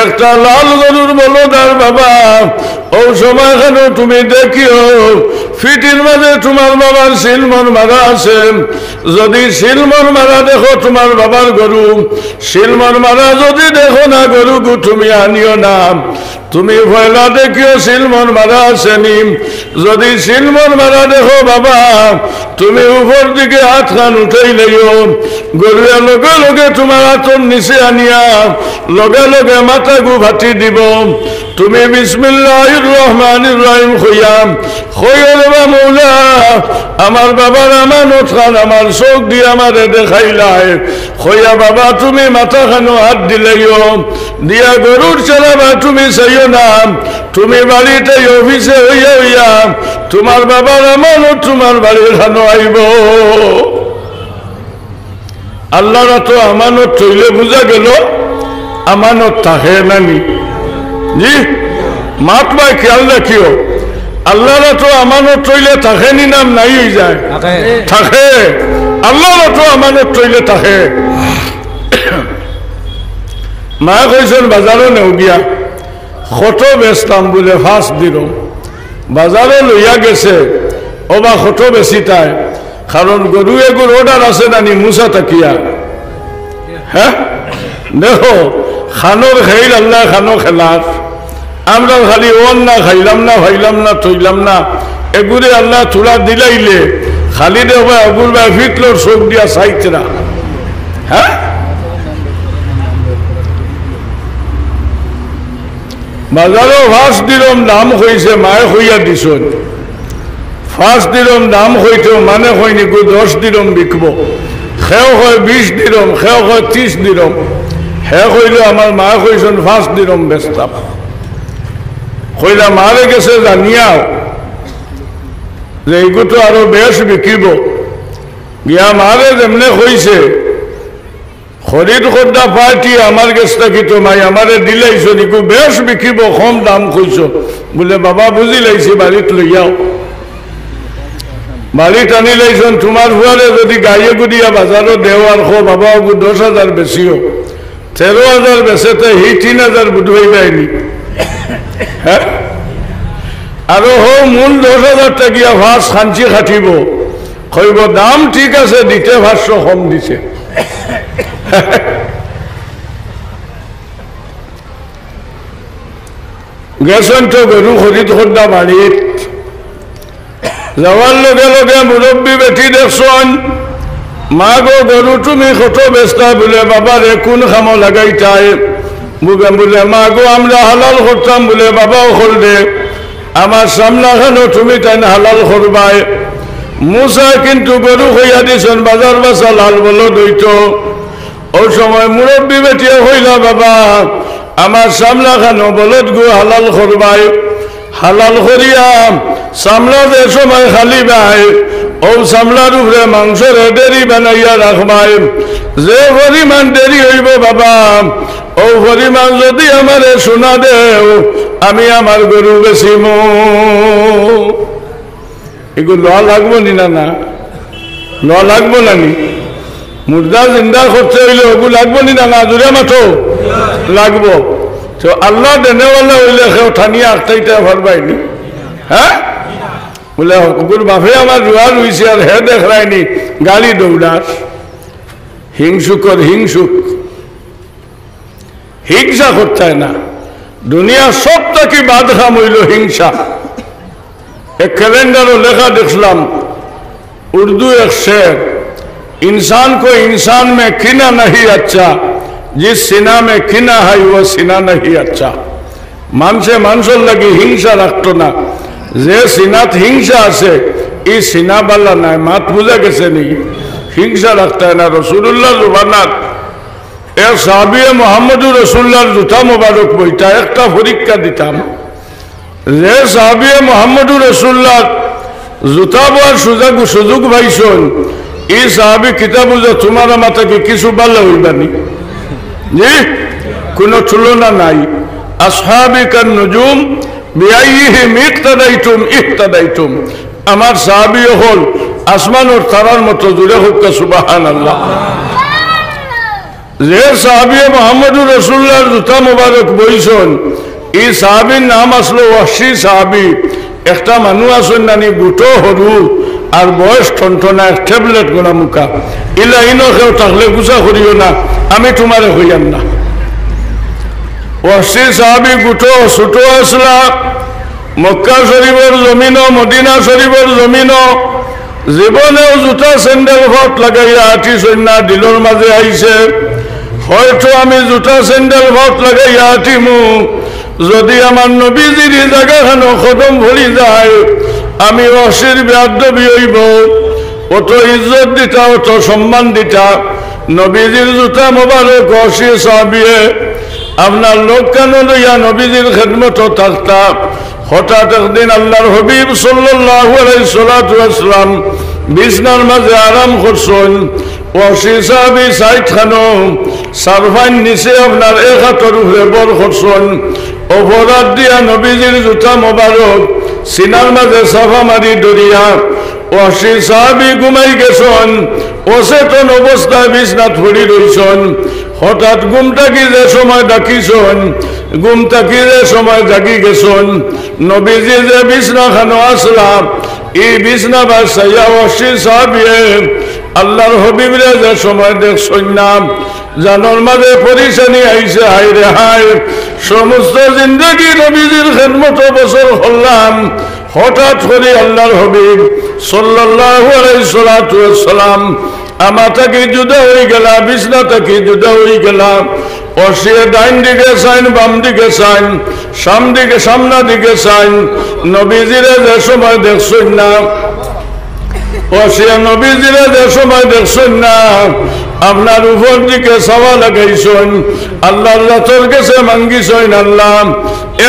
একটা লাল গরুর বলদ আর বাবা, অউ সময়খানো তুমি দেখিও, ফিটির মাজে তুমার বাবার শিল মর মারা আছে। যদি শিল মর মারা দেখো তুমার বাবার গরু, শিল মর মারা যদি দেখো না, গরুগু তুমি আনিও না। তুমি পয়লা দেখিও শিল মর মারা আছে নি। যদি শিল মর মারা দেখো বাবা, তুমি উপর দিকে আতখান উঠাইলাইও, গরুয়ে লগে লগে তুমার আতর নিচে আনিয়া লগে লগে মাথাগু ফাটি দিবো। তুমি বিসমিল্লাহির রহমানির রহিম কইয়া কইও, "রে বা মৌলা, আমার বাবার আমানত খান আমার চউখ দি আমারে দেখাইলায়।" কইয়া, "বাবা, তুমি মাথাখানো আত দিলাইও, দিয়া গরুর চেহারা তুমি চাইও না, তুমি বাড়িত আইও, অফিসে অইয়া অইয়া তুমার বাবার আমানত তুমার বাড়ির খানো আইবো।" আল্লার আতো আমানত থইলে বুঝা গেলো আমানত থাকে না নি? জি, মাত ভাই খেয়াল রাখিও, আল্লার আতো আমানত থইলে থাকে নি না নাই অইযায়? থাকে। থাকে। আল্লার আতো আমানত থইলে থাকে। মায় কইছইন, "বাজারো নেও গিয়া।" "কত বেচতাম?" বুলে, "পাঁচ দিরহম।" বাজারো লইয়া গেছে, "ও বা, কত বেচিতায়?" কারণ গরু এগুর অর্ডার আছে না নি মুসা থাকিয়া? হ্যাঁ, দেখো, খানোর খেইল আল্লায় খানো খেলার। আমরা খালি অন না, খাইলাম না, ফাইলাম না, থইলাম না, এগুরে আল্লায় থুড়া দিলাইলে খালি দেখবা এগুর বায় ফিতলর চউখ দিয়া চাইতরা। হ্যাঁ, বাজারো পাঁচ দিরহম দাম কইছে, মায়ে কইয়া দিছইন। পাঁচ দিরহম দাম কইতেও মানে কইন ইগু দশ দিরহম বিকবো, কেউ কয় বিশ দিরহম, কেউ কয় ত্রিশ দিরহম। হে কইলো, "আমার মায়ে কইছইন পাঁচ দিরহম বেচতাম।" কইলা, "মারে গেছে জানিয়াও যে ইগু তো আরো বেশ বিকিবো।" গিয়া মারে যেমনে কইছে, খরিদ করদা পার্টি আমার গেছ থাকি তো মাই আমারে দিলাইছো, ইগু বেশ বিকিবো, কম দাম কইছো। বুলে, "বাবা, বুঝিলাইছি, বাড়িত লইয়াও।" বাড়িত আনিলাইছইন, তুমার ফুয়ারে যুদি গাইয়ে গুদিয়া বাজারো দেও আর কও, "বাবা, অগু দশ হাজার বেচিও, তেরো হাজার বেচে তে হি তিন হাজার বুধ অইবায়নি।" হ্যাঁ? আরো হউ মূল দশ হাজার টেকা গিয়া পাঁচ খাঞ্চি খাটিবো। কইবো, "দাম ঠিক আছে, দিতে পারছো, কম দিছে।" গেছইন তো গরু খরিদ করদা বাড়িত। যাওয়ার লগে লগে মুরব্বি বেটি দেখছইন, "মা গো, গরু তুমি কত বেচতায়?" বুলে, "বাবারে, কুন কামো লাগাইতায়?" বুলে, বুলে, "মা গো, আমরা হালাল করতাম।" বুলে, "বাবা অকলরে, আমার সামনাখানো তুমি তাইন হালাল করবায়।" মুসা কিন্তু গরু কইয়া দিছইন, বাজার বাছা লাল বলদ অইতো। অউ সময় মুরব্বি বেটিয়ে কইলা, "বাবা, আমার সামনাখানো বলদগু হালাল করবায়, হালাল করিয়া চামড়া যে সময় খালিবায়, অউ চামড়ার উপরে মাংসরে ডেরি বানাইয়া রাখবায়। যে পরিমাণ ডেরি অইবো বাবা, অউ পরিমাণ যুদি আমারে সোনা দেও, আমি আমার গরু বেচিমু।" ইগু লওয়া লাগবো নি না, না? লওয়া লাগবো না নি? মুর্দা জিন্দা করতে অইলে অগু লাগবো নি না, না? জুরে মাতো। লাগবো। তো আল্লাহ দেনেওয়ালা অইলে কেউ টানিয়া আটকাইতা পারবায়নি। হ্যাঁ? বুলে, "অগুর বাপে আমার রুয়া রুইছে আর হে দেখরায়নি, গাড়ি দৌড়ার।" হিংসুকর হিংসুক। হিংসা করতায় না। দুনিয়ার সব থাকি বাদ কাম অইলো হিংসা। এক ক্যালেন্ডারো লেখা দেখলাম, উর্দু এক শের, "इंसान को इंसान में कीना नहीं अच्छा, जिस सीना में कीना है वो सीना नहीं अच्छा।" মানষে মানষর লাগি হিংসা রাখতো না। যে সিনাত হিংসা আছে, ই সিনা বালা নায়। মাত বুঝা গেছে নি? হিংসা রাখতায় না। রসুলুল্লাহর জমানাত এক সাহাবিয়ে মোহাম্মদুর রসুল্লাহর জুতা মোবারক বইতা, একটা পরীক্ষা দিতাম। যে সাহাবিয়ে মোহাম্মদুর রসুল্লাহর জুতা বওয়ার সুযোগ, সুযোগ পাইছইন, ই সাহাবি কিতা বুঝা, তুমার আমার থাকি কিছু বালা অইবা নি? জি, কোনো তুলনা নাই। আসহাবি কান নুজুম বিআইয়িহিম ইক্তাদাইতুম ইহতাদাইতুম। আমার সাহাবি অকল আসমানর তারার মতো। জুরে কউক্কা সুবহানাল্লাহ। যে সাহাবিয়ে মোহাম্মদুর রসুল্লাহর জুতা মোবারক বইছইন, ই সাহাবির নাম আছলো ওয়াহশী সাহাবি। একটা মানুষ আছইন নানি, গুটো হুরু আর বয়স টনটনা, এক ট্যাবলেট গনা মুখা। ইলা ইনো কেউ থাকলে গুসা করিও না, আমি তুমারে কইয়ার না। ওয়াহশী সাহাবি গুটো ছুটো আছলা, মক্কা শরীফর জমিনো, মদিনা শরীফর জমিনো, জীবনেও জুতা স্যান্ডেল ফট লাগাইয়া আটিছইন না। দিলর মাঝে আইছে, হয়তো আমি জুতা স্যান্ডেল ফট লাগাইয়া আটিমু, যদি আমার নবীজির ই জাগাখানো কদম পড়ি যায়, আমি ওয়াহশীর বেয়াদবি অইবো। অত ইজ্জত দিতা, অত সম্মান দিতা, নবীজির জুতা মোবারক ওয়াহশী সাহাবিয়ে আপনার লগে কানো লইয়া নবীজির খেদমতো থাকতা। হঠাৎ একদিন আল্লাহর হাবিব সাল্লাল্লাহু আলাইহি সাল্লাতু ওয়াসসালাম বিছনার মাঝে আরাম করছইন। ওয়াহশী সাহাবি সাইড খানো, সারফাইন নিচে আপনার এক আতর উপরে ভর করছইন। অপর আত দিয়া নবীজির জুতা মোবারক সিনার মাঝে চাপা মারি ধরিয়া ওয়াহশী সাহাবি ঘুমাই গেছইন। অচেতন অবস্থায় বিছনাত পড়ি রইছইন। হঠাৎ ঘুম থাকি যে সময় ডাকিছইন, ঘুম থাকি যে সময় জাগি গেছইন, নবীজি যে বিছনাখানো আছলা, ই বিছনা বায় চাইয়া ওয়াহশী সাহাবিয়ে আল্লাহর হাবিবরে যে সময় দেখছইন না, জানর মাঝে পরেশানি আইছে, হায় রে হায়, সমস্ত জিন্দেগি নবীজির খেদমতো বসর করলাম, হঠাৎ করি আল্লাহর হাবিব সাল্লাল্লাহু আলাইহি সাল্লাতু ওয়াসসালাম আমার থাকি জুদা অইগেলা, বিছনা থাকি জুদা অইগেলা। ওয়াহশীয়ে ডাইন দিকে চাইন, বাম দিকে চাইন, সাম দিকে, সামনা দিকে চাইন, নবীজিরে যে সময় দেখছইন না, ওয়াহশীয়ে নবীজিরে যে সময় দেখছইন না, আপনার উপর দিকে চাওয়া লাগাইছইন, আল্লাহর জাতর গেছে মাঙ্গিছইন, "আল্লাহ,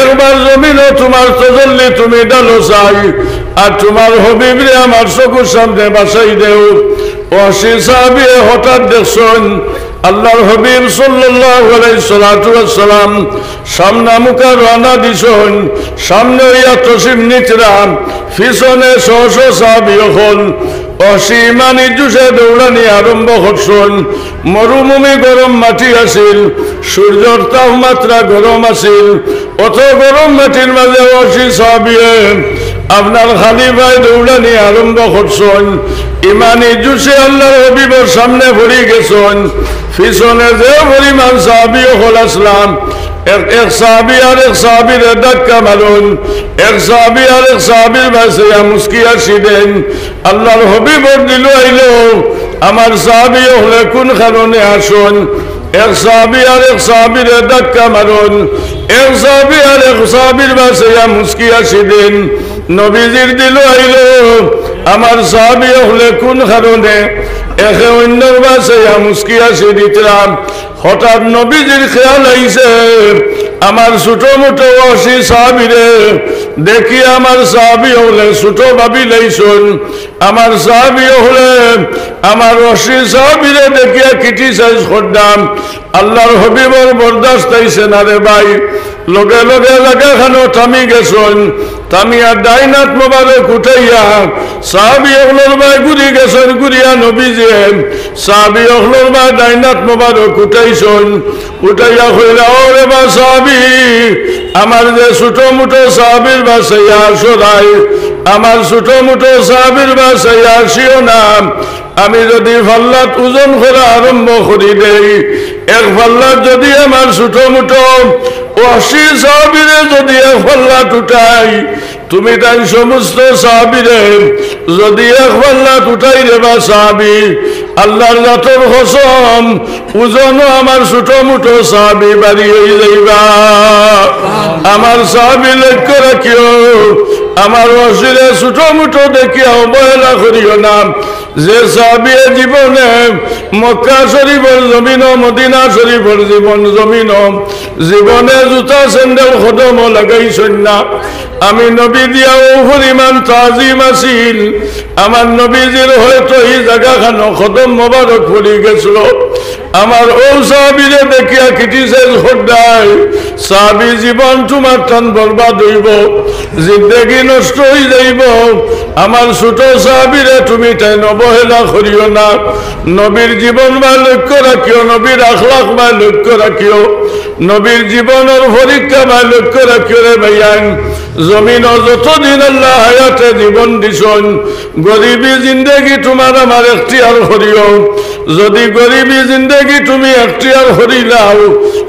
একবার জমিনো তুমার তজল্লি তুমি ডালো চাই, আর তুমার হাবিবরে আমার চকুর সামনে বাসাই দেও।" ওয়াহশী সাহাবিয়ে হঠাৎ দেখছইন, আল্লাহর হাবিব সাল্লাল্লাহু আলাইহি সাল্লাতু ওয়াসসালাম সামনামুখা রওয়ানা দিছইন, সামনে অইয়া তশরিফ নিতরা, পিছনে শ শ সাহাবি অকল। ওয়াহশী ইমানি জোশে দৌড়ানি আরম্ভ করছইন। মরুভূমি গরম মাটি আছিল, সূর্যর তাপমাত্রা গরম আছিল। অত গরম মাটির মাঝে ওয়াহশী সাহাবিয়ে আপনার খালি পায়ে দৌড়ানি আরম্ভ করছইন। ইমানি জোশে আল্লাহর হাবিবর সামনে পড়ি গেছইন। পিছনে যে পরিমাণ সাহাবি অকল আছলা, এক, এক সাহাবি আর এক সাহাবিরে ধাক্কা মারইন, এক সাহাবি আর এক সাহাবির বায় চাইয়া মুচকি হাসি দেইন। আল্লাহর হাবিবর দিলো আইলো, আমার সাহাবি অকলে কুন কারণে হাসইন? এক সাহাবি আর এক সাহাবিরে ধাক্কা মারইন, এক সাহাবি আর এক সাহাবির বায় চাইয়া মুচকি হাসি দেইন। নবীজির দিলো আইলো, আমার সাহাবি অকলে কুন কারণে একে অইন্যর বায় চাইয়া মুচকি হাসি দিতরা। হঠাৎ নবীজির খেয়াল আইছে, আমার ছোট মোটো ওয়াহশী সাহাবিরে দেখিয়া আমার সাহাবি অকলে ছোট ভাবি লাইছইন। আমার সাহাবি অকলে আমার ওয়াহশী সাহাবিরে দেখিয়া criticize কররা। আল্লাহর হাবিবর বরদাস্ত অইছে না রে ভাই। লগে লগে জাগাখানো থামি গেছইন, থামিয়া ডাইন আত মোবারক উঠাইয়া সাহাবি অকলর বায় ঘুরি গেছইন, ঘুরিয়া নবীজিয়ে সাহাবি অকলর বায় ডাইন আত মোবারক উঠাইছইন, উঠাইয়া কইলা, "ও রে বা সাহাবি, আমার যে ছোট মোটো সাহাবির বায় চাইয়া হাসরায়, আমার ছোট মোটো সাহাবির বায় চাইয়া হাসিও না।" আমি যদি পাল্লাত ওজন করা আরম্ভ করি দেই, এক পাল্লাত যদি আমার ছোট মোটো ওয়াহশী সাহাবীরে যদি এক পাল্লাত উঠাই, তুমি তাইন সমস্ত সাহাবীরে যদি এক পাল্লাত উঠাই রে বা সাহাবী, আল্লাহর জাতর কসম, ওজনও আমার ছোট মোটো সাহাবী বাড়ি অই যাইবা। আমার সাহাবী লক্ষ্য রাখিও, আমার ওয়াহশীরে ছোট মোটো দেখিয়া অবহেলা করিও না। যে সাহাবিয়ে জীবনে মক্কা শরীফর জমিনো, মদিনা শরীফর জীবন জমিনো, জীবনে জুতা স্যান্ডেল কদমো লাগাইছইন না। আমি নবী দিয়া অউ পরিমাণ তাজিম আছিল, আমার নবীজির হয়তো ই জাগাখানো কদম মোবারক পড়ি গেছিল। আমার অউ সাহাবিরে দেখিয়া criticize কররায়, সাহাবি জীবন তুমার তান বরবাদ অইবো, জিন্দেগি নষ্ট অই যাইবো। আমার ছোট সাহাবিরে তুমি তাইন অবহেলা করিও না। নবীর জীবন বায় লক্ষ্য রাখিও, নবীর আখলাক বায় লক্ষ্য রাখিও, নবীর জীবনর পরীক্ষা বায় লক্ষ্য রাখিও রে ভাইয়াইন। জমিনো যতদিন আল্লাহ হায়াতে জীবন দিছইন, গরিবি জিন্দেগি তুমার আমার এখতিয়ার করিও। যদি গরিবি জিন্দেগি তুমি এখতিয়ার করিলাও,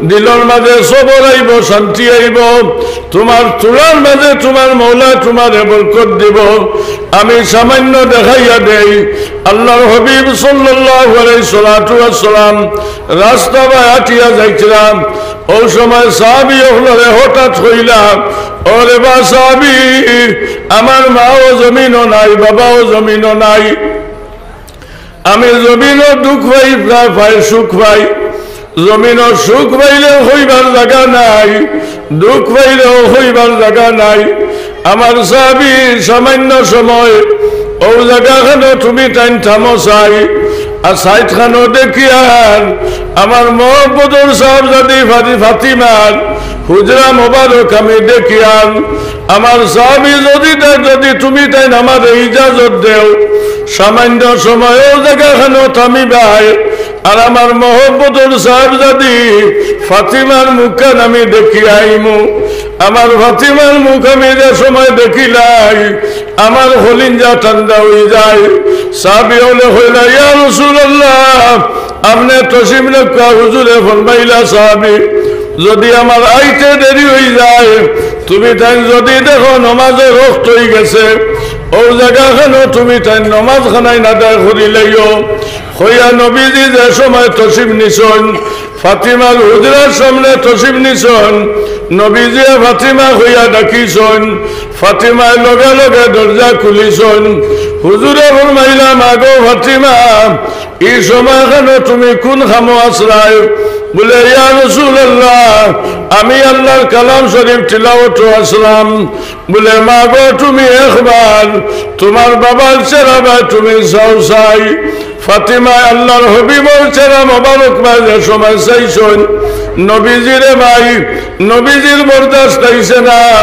দিলর মাঝে সবর আইবো, শান্তি আইবো, তুমার তুলার মাঝে তুমার মওলায় তুমারে বরকত দিবো। আমি সামান্য দেখাইয়া দেই, আল্লাহর হাবিব সাল্লাল্লাহু আলাইহি সালাতু ওয়াসসালাম রাস্তা বায় আটিয়া যাইতরা, অউ সময় সাহাবি অকলরে হঠাৎ কইলা, "ও রে বা সাহাবি, আমার মাও জমিনো নাই, বাবাও জমিনো নাই।" আমি জমিনো দুঃখ পাই, প্রায় পাই সুখ পাই। জমিনো সুখ পাইলেও কইবার জাগা নাই, দুঃখ পাইলেও কইবার জাগা নাই। আমার সাহাবি, সামান্য সময় অউ জাগাখানো তুমি তাইন থামো চাই, আর সাইডখানো দেখিয়ার আমার মহব্বতর সাহেবজাদি ফাতি-, ফাতিমার হুজরা মোবারক আমি দেখিয়ার। আমার সাহাবি যদি তাই, যদি তুমি তাইন আমারে ইজাজত দেও, সামান্য সময় অউ জাগাখানো থামিবায়, আর আমার মহব্বতর সাহেবজাদি ফাতিমার মুখখান আমি দেখিয়া আইমু। আমার ফাতিমার মুখ আমি যে সময় দেখিলাই, আমার কলিজা ঠান্ডা অই যায়। সাহাবি অকলে কইলা, "ইয়া রাসূলুল্লাহ, আপনে তশরিফ রাখউক্কা।" হুজুরে ফরমাইলা, "সাহাবি, যদি আমার আইতে দেরি অই যায়, তুমি তাইন যদি দেখো নমাজর ওয়াক্ত অই গেছে, অউ জাগাখানো তুমি তাইন নমাজখানাইন আদায় করিলাইও।" কইয়া নবীজি যে সময় তশরিফ নিছইন, ফাতিমার হুজরার সামনে তশরিফ নিছইন, নবীজিয়ে ফাতিমা কইয়া ডাকিছইন, ফাতিমায় লগে লগে দরজা খুলিছইন। হুজুরে ফরমাইলা, "মাগো ফাতিমা, ই সময়খানো তুমি কুন কামো আছলায়?" বুলে, "ইয়া রাসূলুল্লাহ, আমি আল্লাহর কালাম শরীফ তিলাওয়াতো আছলাম।" বুলে, "মাগো, তুমি একবার তুমার বাবার চেহারা বায় তুমি চাও চাই।" ফাতিমায় আল্লাহর হাবিবর চেহারা মোবারক বায় যে সময় চাইছইন, নবীজিরে বায়, নবীজির বরদাস্ত অইছে না,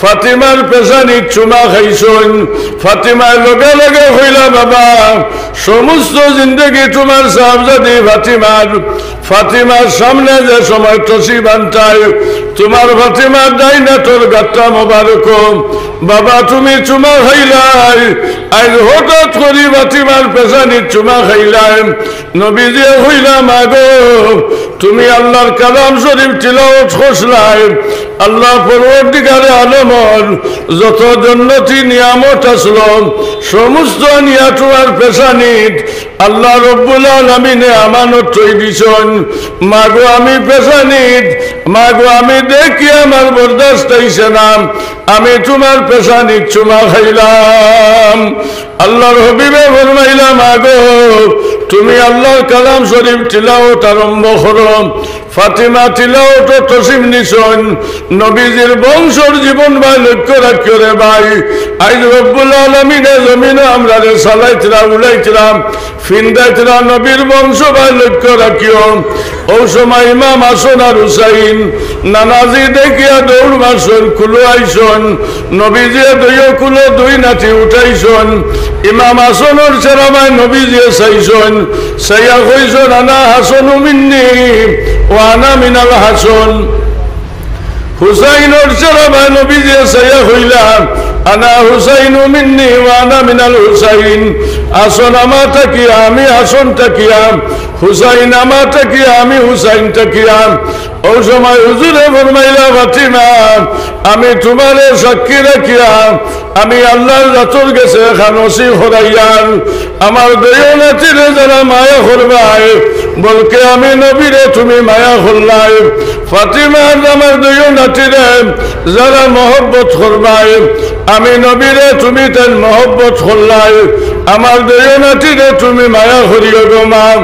ফাতিমার পেশানিত চুমা খাইছইন। ফাতিমায় লগে লগে কইলা, "বাবা, সমস্ত জিন্দেগি তুমার সাহেবজাদি ফাতিমার, ফাতিমার সামনে যে সময় তশরিফ আনতায়, তুমার ফাতিমার ডাইন আতর গাত্তা মোবারক, বাবা, তুমি চুমা খাইলায়, আইজ হঠাৎ করি ফাতিমার পেশানিত চুমা খাইলায়।" নবীজিয়ে কইলা, "মাগো, তুমি আল্লাহর কালাম শরীফ তিলাওয়াত করছলায়, আল্লাহ পরওয়ারদিগারে আলমর যত জন্নতি নিয়ামত আছলো, সমস্ত নিয়া তুমার পেশানিত আল্লাহ রব্বুল আলামিনে আমানত থই দিছইন। মাগো, আমি পেশানিত, মাগো, আমি দেখি আমার বরদাস্ত অইছে না, আমি তুমার পেশানিত চুমা খাইলাম।" আল্লাহর হাবিবে ফরমাইলা, "মাগো, তুমি আল্লাহর কালাম শরীফ তিলাওয়াত আরম্ভ করো।" ফাতিমা তিলাওয়াতো তশরিফ নিছইন। নবীজির বংশর জীবন বায় লক্ষ্য রাখিও রে বায়। আইজ রব্বুল আলামিনে জমিনো আমরারে চালাইতরা, উড়াইতরা, ফিন্দাইতরা, নবীর বংশ বায় লক্ষ্য রাখিও। অউ সময় ইমাম হাসান আর হুসাইন নানাজি দেখিয়া দৌড় মারছইন, কুলো আইছইন। নবীজিয়ে দুইও কুলো দুই নাতি উঠাইছইন। ইমাম হাসানর চেহারা বায় নবীজিয়ে চাইছইন, চাইয়া কইছইন, "আনা হাসানু মিন্নি ওয়া আনা মিনাল হাসান।" হুসাইনর চেহারাবায় নবীজিয়ে চাইয়া কইলা, "আনা হুসাইনু মিন্নি ওয়া আনা মিনাল হুসাইন।" হাসান আমার থাকিয়া, আমি হাসান থাকিয়া, হুসাইন আমার থাকিয়া, আমি হুসাইন থাকিয়া। অউ সময় হুজুরে ফরমাইলা, "ফাতিমা, আমি তুমারে সাক্ষী রাখিয়া আমি আল্লার জাতর গেছে খান ওসি করাইয়ার, আমার দুইও নাতিরে যারা মায়া করবায়, বলকে আমি নবীরে তুমি মায়া করলায়, ফাতিমা আর আমার দুইও নাতিরে যারা মহব্বত করবায়, আমি নবীরে তুমি তাইন মহব্বত করলায়, আমার দুইও নাতিরে তুমি মায়া করিও গো মা।"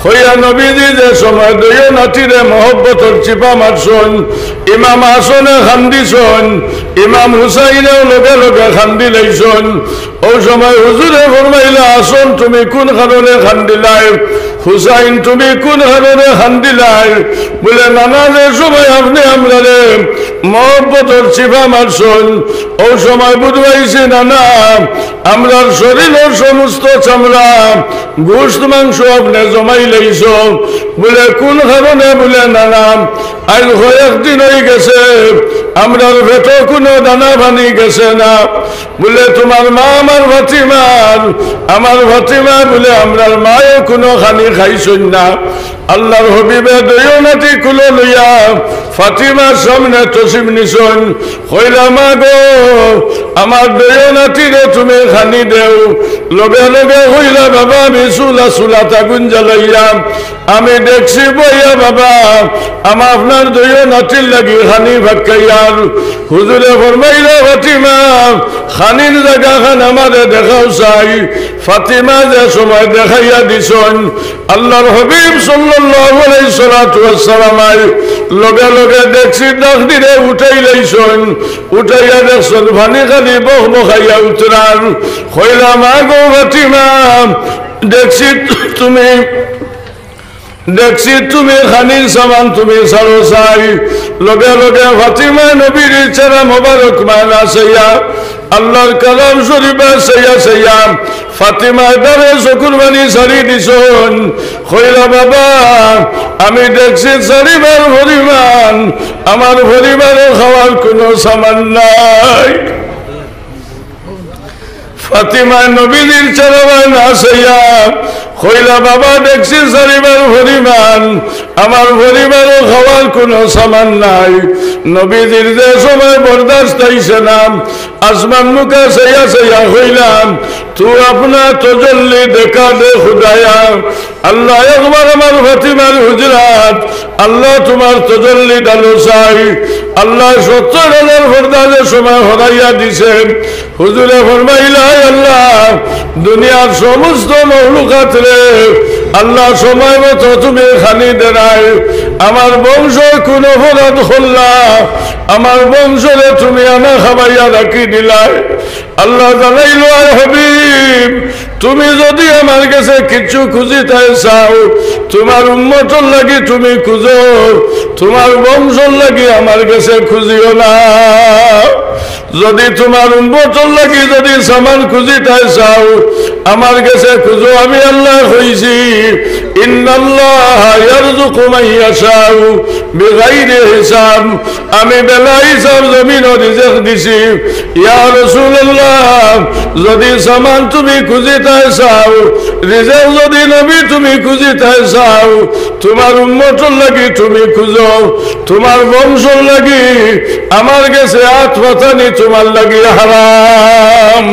কইয়া নবীজি যে সময় দুইও নাতিরে মহব্বতর চিপা মারছইন, ইমাম হাসানে কান্দিছইন, ইমাম হুসাইনেও লগে লগে কান্দি লাইছইন। অউ সময় হুজুরে ফরমাইলা, "হাসান, তুমি কুন কারণে কান্দিলায়? হুসাইন, তুমি কুন কারণে কান্দিলায়?" বলে, "নানা, যে সময় আপনে আমরারে মহব্বতর চিপা মারছইন, অউ সময় বুঝাইছি নানা, আমরার শরীরর সমস্ত চামড়া, গোস্ত, মাংস আপনে জমাই লাইছো।" বলে, "কুন কারণে?" বলে, "নানা, আইজ কয়েকদিন অইগেছে, আমরার পেটো কুনু দানা পানি গেছে না।" বলে, "তুমার মা আমার ফাতিমার, আমার ফাতিমার," বলে, "আমরার মায়ও কুনু খানি খাইছইন না।" আল্লার হাবিবে দুইও নাতি কুলো লইয়া ফাতিমার সামনে তশরিফ নিছইন। কইলা, "মা গো, আমার দুইও নাতিরে তুমি খানি দেও।" লগে লগে কইলা, "বাবা, আমি চুলা, চুলাত আগুন জ্বালাইয়া আমি ডেকছি বইয়া বাবা, আমা আপনার দুইও নাতির লাগি খানি ফাক্কাইয়ার।" হুজুরে ফরমাইলা, "ফাতিমা, খানির জাগাখান আমারে দেখাও চাই।" ফাতিমা যে সময় দেখাইয়া দিছইন, আল্লার হাবিব সাল্লাল্লাহু আলাইহিস সালাতু ওয়াস সালাম আই লগে লগে ডেকছি ডাক দিলে উঠাই লাইছইন, উঠাইয়া দেখছইন পানি খালি বক বকাইয়া উতরার। কইলা, "মা গো ফাতিমা, ডেকছি তুমি ডেকছি তুমি খানির সামান তুমি ছাড়ো চাই।" লগে লগে ফাতিমায় নবীর চেহারা মোবারক বায় না চাইয়া, আল্লার কালাম শরীফে চাইয়া চাইয়া ফাতিমায় তারে চকুর পানি ছাড়ি দিছইন। কইলা, "বাবা, আমি ডেকছি ছাড়িবার পরিমাণ আমার পরিবারো খাওয়ার কুনু সামান নাই।" ফাতিমায় নবীজির চেহারাবায় না চাইয়া কইলা, "বাবা, ডেকছি ছাড়িবার পরিমাণ আমার পরিবারো খাওয়ার কুনু সামান নাই।" নবীজির যে সময় বরদাস্ত অইছে না, আসমান মুখা চাইয়া চাইয়া কইলা, "তু আপনা তজল্লি দেখা দে খুদায়া।" আল্লা, একবার আমার ফাতিমার হুজরাত, আল্লা, তুমার তজল্লি ডালো চাই। আল্লায় সত্তর হাজার পর্দা যে সময় হরাইয়া দিছে। হুজুরে ফরমাইলা, "আয় আল্লা, দুনিয়ার সমস্ত মখলুকাতরে আল্লা সময় মতো তুমি খানি দেরায়, আমার বংশর কুন অপরাধ করলা, আমার বংশরে তুমি আনা খাবাইয়া রাখি দিলায়।" আল্লা জানাইলো, "আয় হাবিব, তুমি যুদি আমার গেছে কিচ্ছু খুজিতায় চাও, তুমার উম্মতর লাগি তুমি খুজো, তুমার বংশর লাগি আমার গেছে খুজিও না। যুদি তুমার উম্মতর লাগি যুদি সামান খুজিতায় চাও, আমার গেছে খুজো।" আমি আল্লায় কইছি, "ইন্নাল্লাহা ইয়ারযুকু মান ইয়াশাউ বিগাইরি হিসাব।" আমি বেলা হিসাব জমিনো রিজেক দিছি। ইয়া রাসুলুল্লাহ, যুদি সামান তুমি খুজিতায় চাও, রিজেক যুদি নবী তুমি খুজিতায় চাও, তুমার উম্মতর লাগি তুমি খুজো, তুমার বংশর লাগি আমার গেছে আত পাতানি তুমার লাগি হারাম।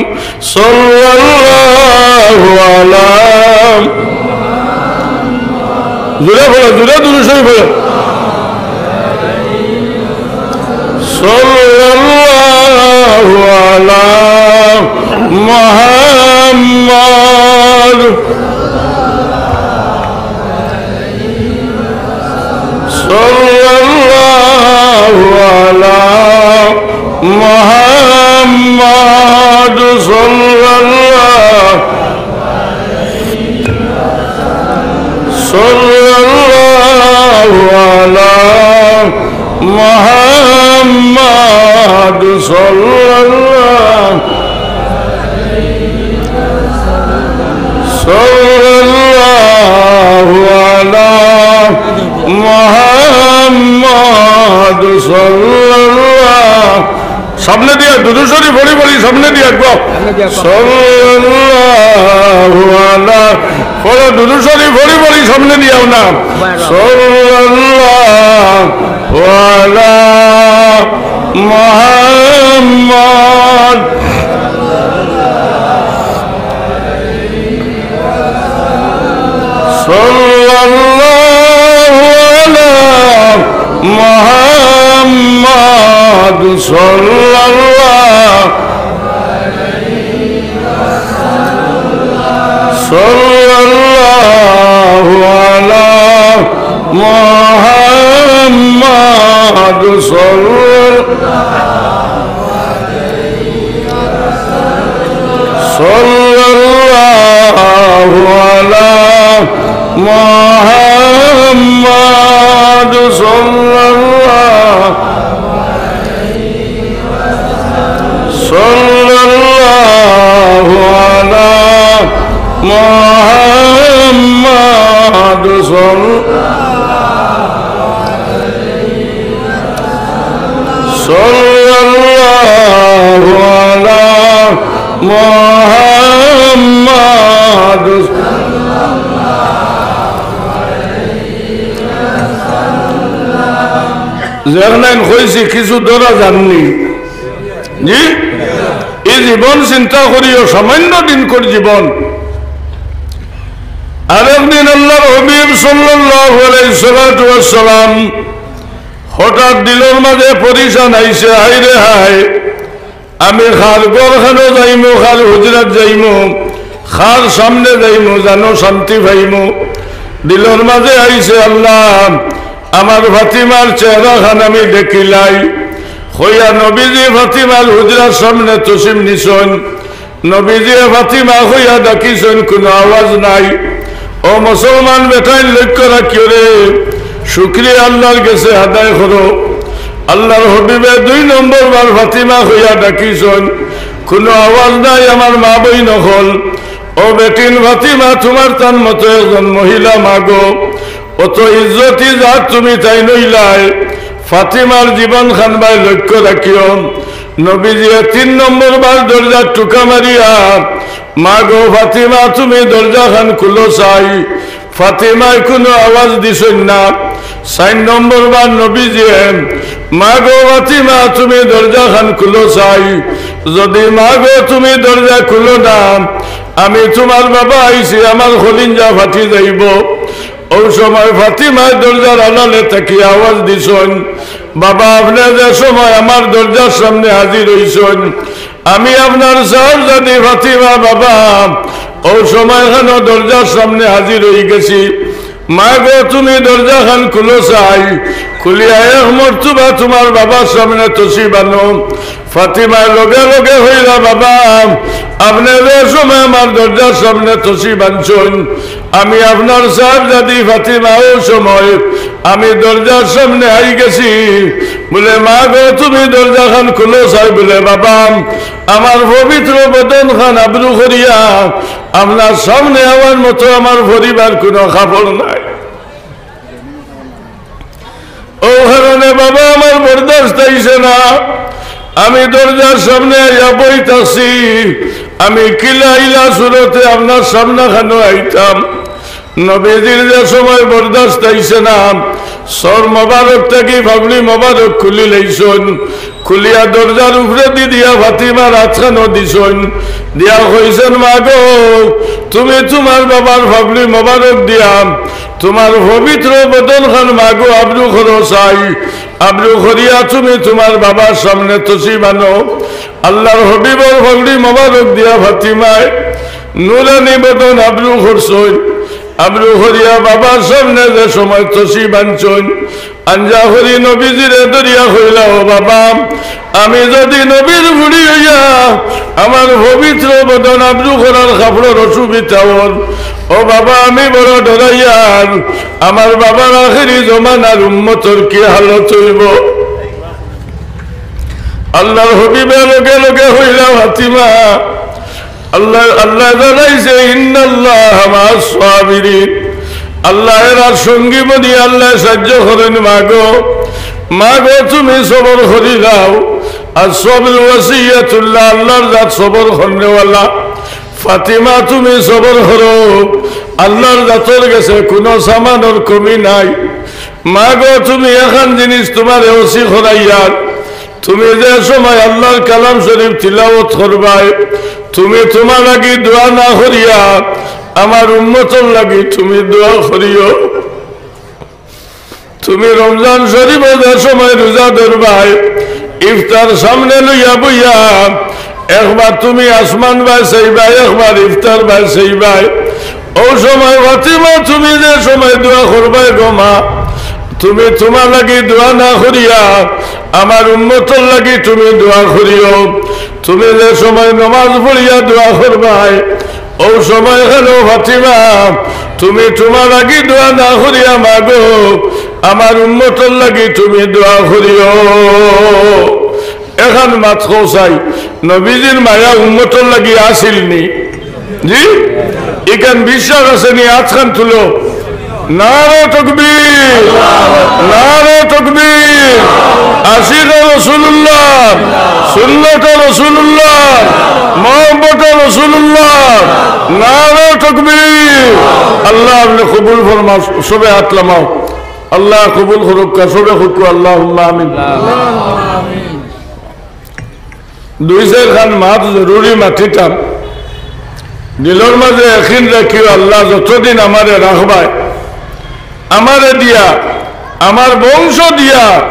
সাল্লাল্লাহু আলা, জুরে বলো, জুরে দুরুদ শরিফ বলো। সাল্লাল্লাহু আলা মুহাম্মদ। সাল্লাল্লাহু আলা মুহাম্মদ। সাল্লাল্লাহু, সাল্লাল্লাহু আলা মুহাম্মদ। সাল্লাল্লাহু, সাল্লাল্লাহু আলা মুহাম্মদ। সাল্লাল্লাহু সামনে দিয়া দুরূদ শরীফ পড়ি পড়ি সামনে দিয়া গো। সামনে দিয়া গো। সাল্লাল্লাহু আলা, পড়ো দুরূদ শরীফ পড়ি পড়ি সামনে দিয়াও না। বাহ, বাহ। সাল্লাল্লাহু আলা মুহাম্মদ। সাল্লাল্লাহু আলা মুহাম্মদ সাল্লাল্লাহু, সাল্লাল্লাহু আলা মুহাম্মদ সাল্লাল্লাহু সাল্লাল্লাহু আলা মুহাম্মদ সাল্লাল্লাহু, সাল্লাল্লাহু আলা মুহাম্মদ সাল্লাল্লাহু সাল্লাল্লাহু আলা মুহাম্মদ। যেখানে কইছি কিছু ধরা যাননি, জি? এই জীবন চিন্তা করিও, সামান্য দিনকর জীবন। আরেকদিন আল্লাহর হাবিব সাল্লাল্লাহু আলাইহি সাল্লাতু ওয়াসসালাম হঠাৎ দিলর মাঝে পরিশান আইছে, হায় রে হায়, আমি কার ঘরখানো যাইমু, কার হুজরাত যাইমু, কার সামনে যাইমু, জানো শান্তি পাইমু। দিলর মাঝে আইছে, আল্লাহ, আমার ফাতিমার চেহারাখান আমি দেখিলাই। কইয়া নবীজি ফাতিমার হুজরার সামনে তশরিফ নিছইন। নবীজিয়ে ফাতিমা কইয়া ডাকিছইন, কুনু আওয়াজ নাই। ও মুসলমান বেটাইন, লক্ষ্য রাখিও রে, শুকরিয়া আল্লাহর গেছে আদায় করো। আল্লাহর হাবিবে দুই নম্বর বার ফাতিমা কইয়া ডাকিছইন, কুনু আওয়াজ নাই। আমার মা বইন অকল, ও বেটিন ফাতিমা, তুমার তান মতো একজন মহিলা মা গো, অত ইজ্জতি জাত তুমি তাইন অইলায়। ফাতিমার জীবনখান বায় লক্ষ্য রাখিও। নবীজিয়ে তিন নম্বর বার দরজার টুকা মারিয়া, মা গো ফাতিমা, তুমি দরজাখান খুলো চাই। ফাতিমায় কুনু আওয়াজ দিছইন না। চাইর নম্বর বার নবীজিয়ে, মা গো ফাতিমা, তুমি দরজাখান খুলো চাই। যদি মা গো তুমি দরজা খুলো না, আমি তুমার বাবা আইছি, আমার কলিঞ্জা ফাটি যাইবো। অউ সময় ফাতিমায় দরজার আড়ালে থাকি আওয়াজ দিছইন, বাবা, আপনে যে সময় আমার দরজার সামনে হাজির অইছইন, আমি আপনার সাহেবজাদি ফাতিমা বাবা, অউ সময়খানো দরজার সামনে হাজির অইগেছি। মা গো, তুমি দরজাখান খুলো চাই, খুলিয়া এক মর্তবা তুমার বাবার সামনে তশরিফ আনো। ফাতিমায় লগে লগে কইলা, বাবা, আপনে যে সময় আমার দরজার সামনে তশরিফ আনছইন, আমি আপনার সাহেবজাদি ফাতিমা, অউ সময় আমি দরজার সামনে আইগেছি। বলে, মা গো, তুমি দরজাখান খুলো চাই। বলে, বাবা, আমার পবিত্র বদনখান আবরু করিয়া আপনার সামনে আওয়ার মতো আমার পরিবার কুনু কাপড় নাই। অউ কারণে বাবা আমার বরদাস্ত অইছে না, আমি দরজার সামনে আইয়া বই থাকছি, আমি কিলা ইলা সুরতে আপনার সামনাখানো আইতাম। নবীজির যে সময় বরদাস্ত অইছে না, সর মোবারক থাকি পাগড়ি মোবারক খুলি লাইছইন, খুলিয়া দরজার উপরেদি দিয়া ফাতিমার আতখানো দিছইন, দিয়া কইছইন, মা গো, তুমি তুমার বাবার পাগড়ি মোবারক দিয়া তুমার পবিত্র বদনখান মা গো আবরু করো চাই, আবরু করিয়া তুমি তুমার বাবার সামনে তশরিফ আনো। আল্লাহর হাবিবর পাগড়ি মোবারক দিয়া ফাতিমায় নুরানি বদন আবরু করছইন। আবরু করিয়া বাবার সামনে যে সময় তশরিফ আনছইন, আঞ্জা করি নবীজিরে ধরিয়া কইলা, ও বাবা, আমি যদি নবীর ফুড়ি অইয়া আমার পবিত্র বদন আবরু করার কাপড়র অসুবিধা অর, ও বাবা, আমি বড় ডরাইয়ার, আমার বাবার আখেরি জমানার উম্মতর কি হালত অইবো? আল্লাহর হাবিবে লগে লগে কইলা, ফাতিমা, আল্লাহ, আল্লায় জানাইছে, ইন্নাল্লাহা মাআস সাবিরিন। আল্লায় এরার সঙ্গী বনি, আল্লায় সাহায্য করইন। মা গো, মা গো, তুমি সবর করি যাও। আর সবর ওয়াসিয়াতুল্লাহ, আল্লাহর জাত সবর করনেওয়ালা। ফাতিমা, তুমি সবর করো, আল্লাহর জাতর গেছে কুনু সামানর কমি নাই। মা গো, তুমি এখান জিনিস তুমারে ওসি করাইয়ার, তুমি যে সময় আল্লাহর কালাম শরীফ তিলাওয়াত করবায়, তুমি তুমার লাগি দোয়া না করিয়া আমার উম্মতর লাগি তুমি দোয়া করিও। তুমি রমজান শরীফো যে সময় রোজা ধরবায়, ইফতার সামনে লইয়া বইয়া একবার তুমি আসমান বায় চাইবায়, একবার ইফতার বায় চাইবায়। অউ সময় ফাতিমা, তুমি যে সময় দোয়া করবায় গো মা, তুমি তুমার লাগি দোয়া না করিয়া আমার উম্মতর লাগি তুমি দোয়া করিও। তুমি যে সময় নমাজ পড়িয়া দোয়া করবায়, অউ সময় কেন ফাতিমা, তুমি তুমার লাগি দোয়া না করিয়া মা গো, আমার উম্মতর লাগি তুমি দোয়া করিও। এখান মাত কও চাই, নবীজির মায়া উম্মতর লাগি আছিল নি? জি? ইখান বিশ্বাস আছে নি? আতখান তুলো। নারে তকবীর, নারে তকবীর। আশিকে রাসূলুল্লাহ, সুন্নতে রাসূলুল্লাহ, মহব্বতে রাসূলুল্লাহ। নারে তকবীর। আল্লাহ আপনে কবুল ফরমাও, সবে আত লামাও। আল্লাহ কবুল করউক্কা, সবে কউক্কা আল্লাহুম্মা আমিন। দুই চাইরখান মাত জরুরি মাতিতাম। দিলর মাজে একিন রাখিও, আল্লাহ যতদিন আমারে রাখবায়, আমারে দিয়া, আমার বংশ দিয়া,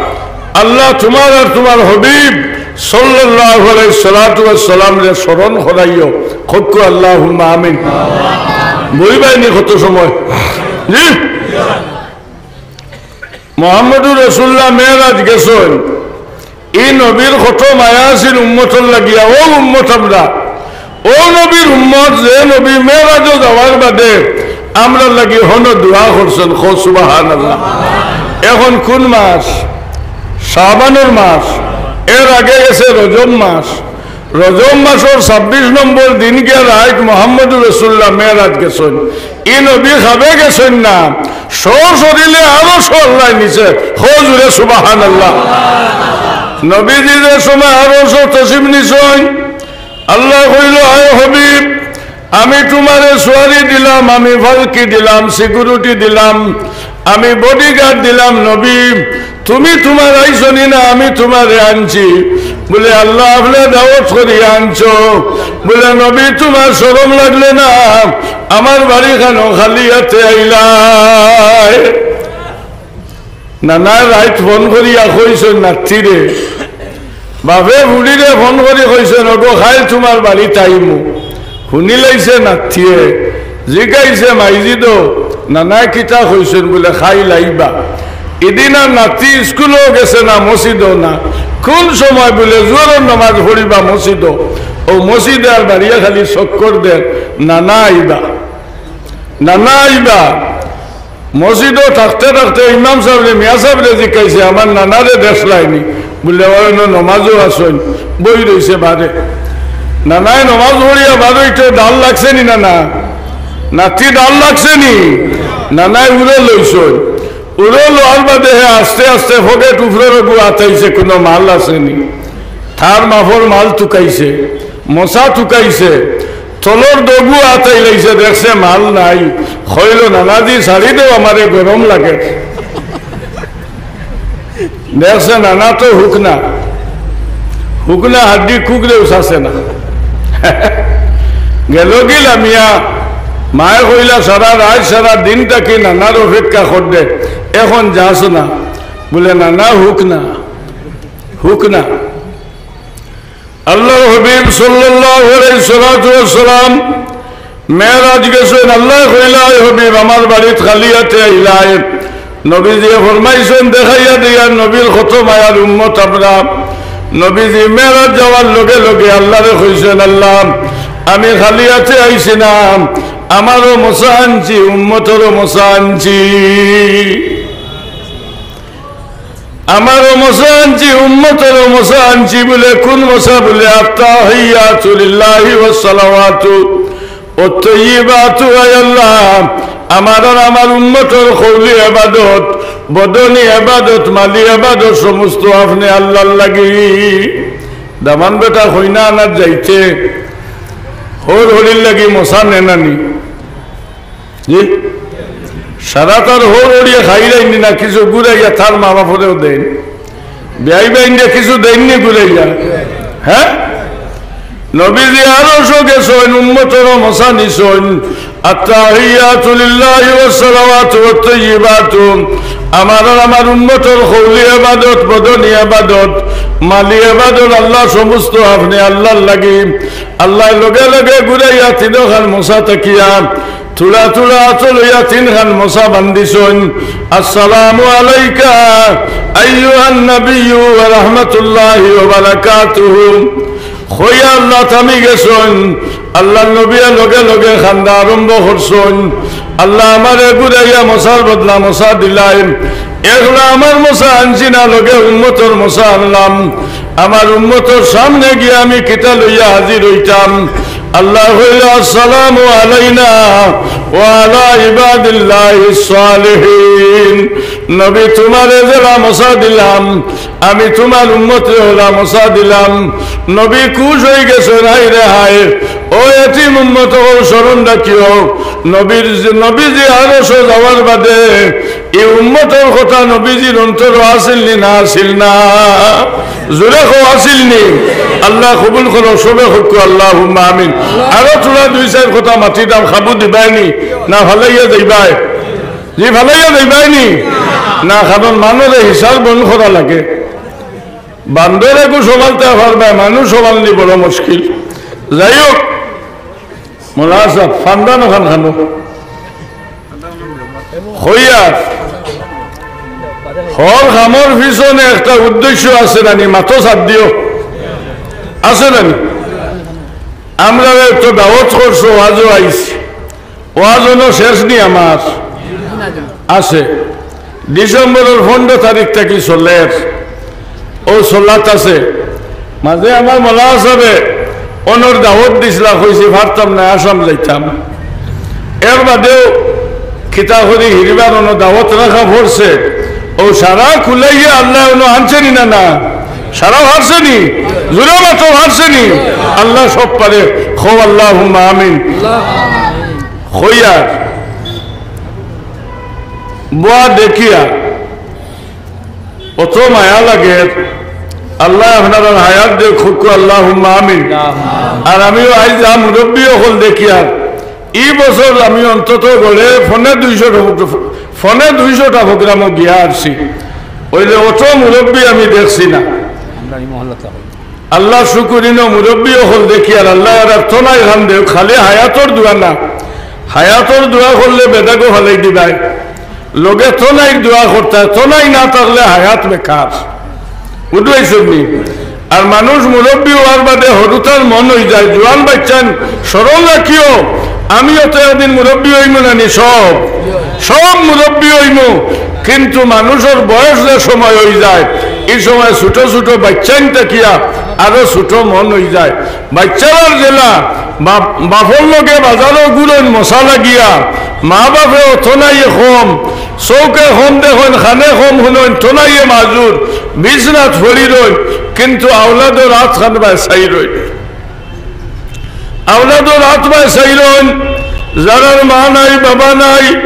আল্লাহ তুমার আর তুমার হাবিব সাল্লাল্লাহু আলাইহিস সালাতু ওয়াস সালামরে স্মরণ করাইও। কউক্কা আল্লাহুম্মা আমিন। বইবায় নি কত সময়? জি? মুহাম্মদুর রাসূলুল্লাহ মেরাজ গেছইন, ই নবীর কত মায়া আছিল উম্মতর লাগিয়া। অউ উম্মত আমরা, অউ নবীর উম্মত, যে নবী মেরাজো যাওয়ার বাদে আমরার লাগি হনো দোয়া করছইন। কও সুবহানাল্লাহ। এখন কুন মাস? শাবানর মাস। এর আগে গেছে রজব মাস। রজব মাসর ছাব্বিশ নম্বর দিন গিয়া রাইত মুহাম্মদুর রাসূলুল্লাহ মেরাজ গেছইন। ই নবী খাবে গেছইন না, সশরীরে আরশো আল্লায় নিছে। কও জুরে সুবহানাল্লাহ। নবীজি যে সময় আরশো তশরিফ নিছইন, আল্লায় কইলো, "আয় হাবিব, আমি তুমারে সুয়ারি দিলাম, আমি পালকি দিলাম, security দিলাম, আমি bodyguard দিলাম, নবী, তুমি তুমার আইছো নি না, আমি তুমারে আনছি।" বুলে, "আল্লাহ, আপনে দাওয়াত করিয়া আনছো।" বুলে, "নবী, তুমার শরম লাগলো না? আমার বাড়িখানো খালি আতে আইলায়।" নানায় রাইত ফোন করিয়া কইছইন নাতিরে, বাপে ফুড়িরে ফোন করি কইছইন, "ওগো, কাইল তুমার বাড়িত আইমু।" হুনিলাইছে নাতিয়ে, জিগাইছে, "মাইজিদো, নানায় কিতা কইছইন?" বুলে, "কাইল আইবা।" ইদিন আর নাতি স্কুলো গেছে না, মসজিদো না। কুন সময়? বুলে, "জোহরর নমাজ পড়িবা মসজিদো।" অউ মসজিদে আর বাড়িয়ে খালি চক্কর দের, "নানা আইবা, নানা আইবা।" মসজিদো থাকতে থাকতে ইমাম সাবরে, মিয়া সাবরে জিকাইছে, "আমার নানারে দেখলায়নি?" বুলে, "অউ অনো নমাজো আছইন, বই রইছে বারে।" নানায় নমাজ পড়িয়া বার অইতে ডাল লাগছে নি নানা? নাতি ডাল লাগছে নি? নানায় উড়ো লইছইন। উড়ো লওয়ার বাদে হে আস্তে আস্তে ফকেট উপরর অগু আতাইছে, কুনু মাল আছে নি? তার মাফর মাল তুকাইছে, মশা তুকাইছে, তলর দগু আতাইলাইছে, দেখছে মাল নাই। কইলো, "নানাজি, ছাড়ি দেও, আমারে গরম লাগে।" দেখছে নানা তো হুকনা, হুকনা হাড্ডি কুকরেও চাছে না। গেলোগি লামিয়া, মায়ে কইলা, "সারা রাইত সারা দিন থাকি নানার অপেক্ষা কররে, এখন যাস না।" বুলে, "নানা হুকনা, হুকনা।" আল্লাহর হাবিব সাল্লাল্লাহু আলাইহি সাল্লাতু ওয়াস সালাম মেরাজ গেছইন, আল্লায় কইলা, "আয় হাবিব, আমার বাড়িত খালি আতে আইলায়।" নবীজিয়ে ফরমাইছইন, দেখাইয়া দেইন নবীর কত মায়ার উম্মত আমরা। নবীজি মেরাজ যাওয়ার লগে লগে আল্লাহরে কইছইন, "আল্লাহ, আমি খালি আতে আইছি না, আমারও মশা আনছি, উম্মতরও মশা আনছি।" আমারও মশা আনছি, উম্মতরও মশা আনছি। বুলে, "কুন মশা?" বুলে, "আত্তাহিয়াতু লিল্লাহি ওয়াস সালাওয়াতু ওয়াত তাইয়িবাতু।" আয় আল্লাহ, আমার আর আমার উম্মতর কওলি ইবাদত, বদনি ইবাদত, মালি ইবাদত সমস্ত আপনে আল্লাহর লাগি। দামান বেটা কইনা আনাত যাইতে হউর হড়ির লাগি মশা নেনানি। জি? সারা তার হউর হড়িয়ে খাইলাইনি না, কিছু ঘুরাইয়া তার মা বাপরেও দেন। বিয়াই বাইন্দে কিছু দেননি ঘুরাইয়া? হ্যাঁ? নবীজি আরশো গেছইন, উম্মতর মশা নিছইন। আত্তাহিয়াতু লিল্লাহি ওয়াস সালাওয়াতু ওয়াত তাইয়্যিবাতু। আমার আর আমার উম্মতর কওলি ইবাদত, বদনি ইবাদত, মালি ইবাদত, আল্লাহ সমস্ত আপনে আল্লাহর লাগি। আল্লায় লগে লগে ঘুরাইয়া তিনখান মশা থাকিয়া থুড়া থুড়া আতো লইয়া তিনখান মশা বান্ধিছইন। আসসালামু আলাইকা আইয়ুহান নাবিয়্যু ওয়া রাহমাতুল্লাহি ওয়া বারাকাতুহু। কইয়া আল্লাহ থামি গেছইন। আল্লাহর নবীয়ে লগে লগে কান্দা আরম্ভ করছইন, "আল্লাহ, আমারে ঘুরাইয়া মশার বদলা মশা দিলাইন। একলা আমার মশা আনছি না, লগে উম্মতর মশা আনলাম। আমার উম্মতর সামনে গিয়া আমি কিতা লইয়া হাজির অইতাম?" আল্লাহ কইলা, "আসসালামু আলাইনা ওয়া আলা ইবাদিল্লাহিস সালিহিন।" নবী, তুমারে যেলা মশা দিলাম, আমি তুমার উম্মতরে অলা মশা দিলাম। নবী খুশ অইগেছইন, হায় রে হায়, ও এতিম উম্মত অকল স্মরণ রাখিও। নবীর, নবীজি আরশো যাওয়ার বাদে ই উম্মতর কথা নবীজির অন্তরো আছিল নি না আছিল না? জোরে কও, আছিল নি? আল্লাহ কবুল করো, সবে কউক্কা আল্লাহুম্মা আমিন। আরো থুড়া দুই চাইর কথা মাতিতাম, খাবু দিবায়নি না ফালাইয়া যাইবায়? জি, ফালাইয়া যাইবায়নি? না, কারণ মানুষরে হিসাব বন্ধ করা লাগে। বান্দরে গু সমালতে পারবায়, মানুষ সমালনি বড় মুশকিল। যাই হোক, মৌলানা সাব, ফান্দানো খান খানো। কইয়ার, হর কামর পিছনে একটা উদ্দেশ্য আছে নানি, মাতো সাথ দিও। আছে নানি? আমরারে তো দাওয়াত করছো, ওয়াজও আইছি। ওয়াজ অনো শেষ নি আমার? আছে। ডিসেম্বরর পনরো তারিখ থাকি চলের। অউ চলাত আছে। মাঝে আমার মৌলানা সাবে অনর দাওয়াত দিছলা, কইছি পারতাম না, আসাম যাইতাম। এর বাদেও কিতা করি হিরবার অনো দাওয়াত রাখা পড়ছে। অউ সারা কুলাইয়া আল্লায় অনো আনছে নি না, না? সারা পারছে নি? জোরে মাতো, পারছে নি? আল্লায় সব পারে। কও আল্লাহুম্মা আমিন। কইয়ার, বুয়া দেখিয়া অত মায়া লাগের। আল্লায় আপনারার হায়াত দেউক, কউক্কা আল্লাহুম্মা আমিন। আর আমিও আইজ যা মুরব্বি অকল দেখিয়ার, ই বছর আমি অন্তত গড়ে ফনে দুইশোটা, ফনে দুইশোটা প্রোগ্রামো গিয়া আরছি। অইলে অত মুরব্বি আমি দেখছি না। আল্লার শুকুর, ইনো মুরব্বি অকল দেখিয়ার আল্লায় আর থনাই খান দেউক, খালি হায়াতর দোয়া না। হায়াতর দোয়া করলে বেদাগো ফালাই দিবায়। লগে থনাইর দোয়া করতায়, থনাই না থাকলে হায়াত বেকার। বুঝবায়নি? আর মানুষ মুরব্বি অওয়ার বাদে হুরুতার মন অইযায়, জোয়ান বাইচ্চাইন স্মরণ রাখিও, আমিও তো একদিন মুরব্বি অইমু নানি, সব, সব মুরব্বি অইমু। কিন্তু মানুষর বয়স যে সময় অইযায়, ই সময় ছোট ছোট বাইচ্চাইন থাকিয়া আরো ছোট মন অইযায়। বাইচ্চারার যেলা বাপ, বাপর লগে বাজারো ঘুরইন মশা লাগিয়া, মা বাপে অত নাই কম, চউখে কম দেখইন, কানে কম হুনইন, থনাইয়ে মাজুর, বিছনাত পড়ি রইন, কিন্তু আওলাদর আত খান বায় চাই রইন। আওলাদর আত বায় চাই রইন, যারার মা নাই, বাবা নাই,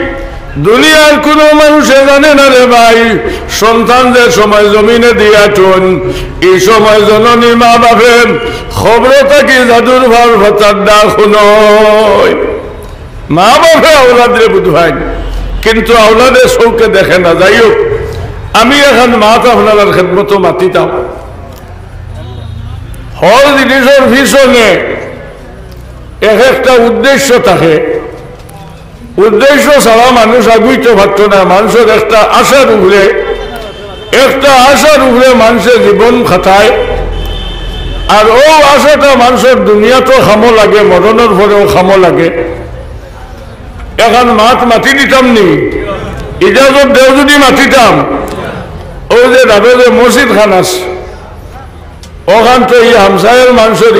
দুনিয়ার কুনু মানুষে জানে না রে ভাই, সন্তান যে সময় জমিনে দিয়া থইন, ই সময় জননী মা বাপে কবর থাকি জাদুর ভার ফাতার ডাক হুনইন। মা বাপে আওলাদরে বুঝাইন, কিন্তু আওলাদে চউখে দেখে না। যাই হোক, আমি এখান মাত আপনারার খেদমতো মাতিতাম। হর জিনিসর পিছনে এক একটা উদ্দেশ্য থাকে। উদ্দেশ্য ছাড়া মানুষ আগুইতে পারতো না। মানুষর একটা আশার উপরে, একটা আশার উপরে মানুষে জীবন কাটায়। আর অউ আশাটা মানুষর দুনিয়াত কামো লাগে, মরণর পরেও কামো লাগে। এখান মাত মাতি দিতাম নি? ইজাজত দেও যদি মাতিতাম। অউ যে দাবে যে মসজিদ খান আছে, অখান তো ই হামসায়ার মানুষর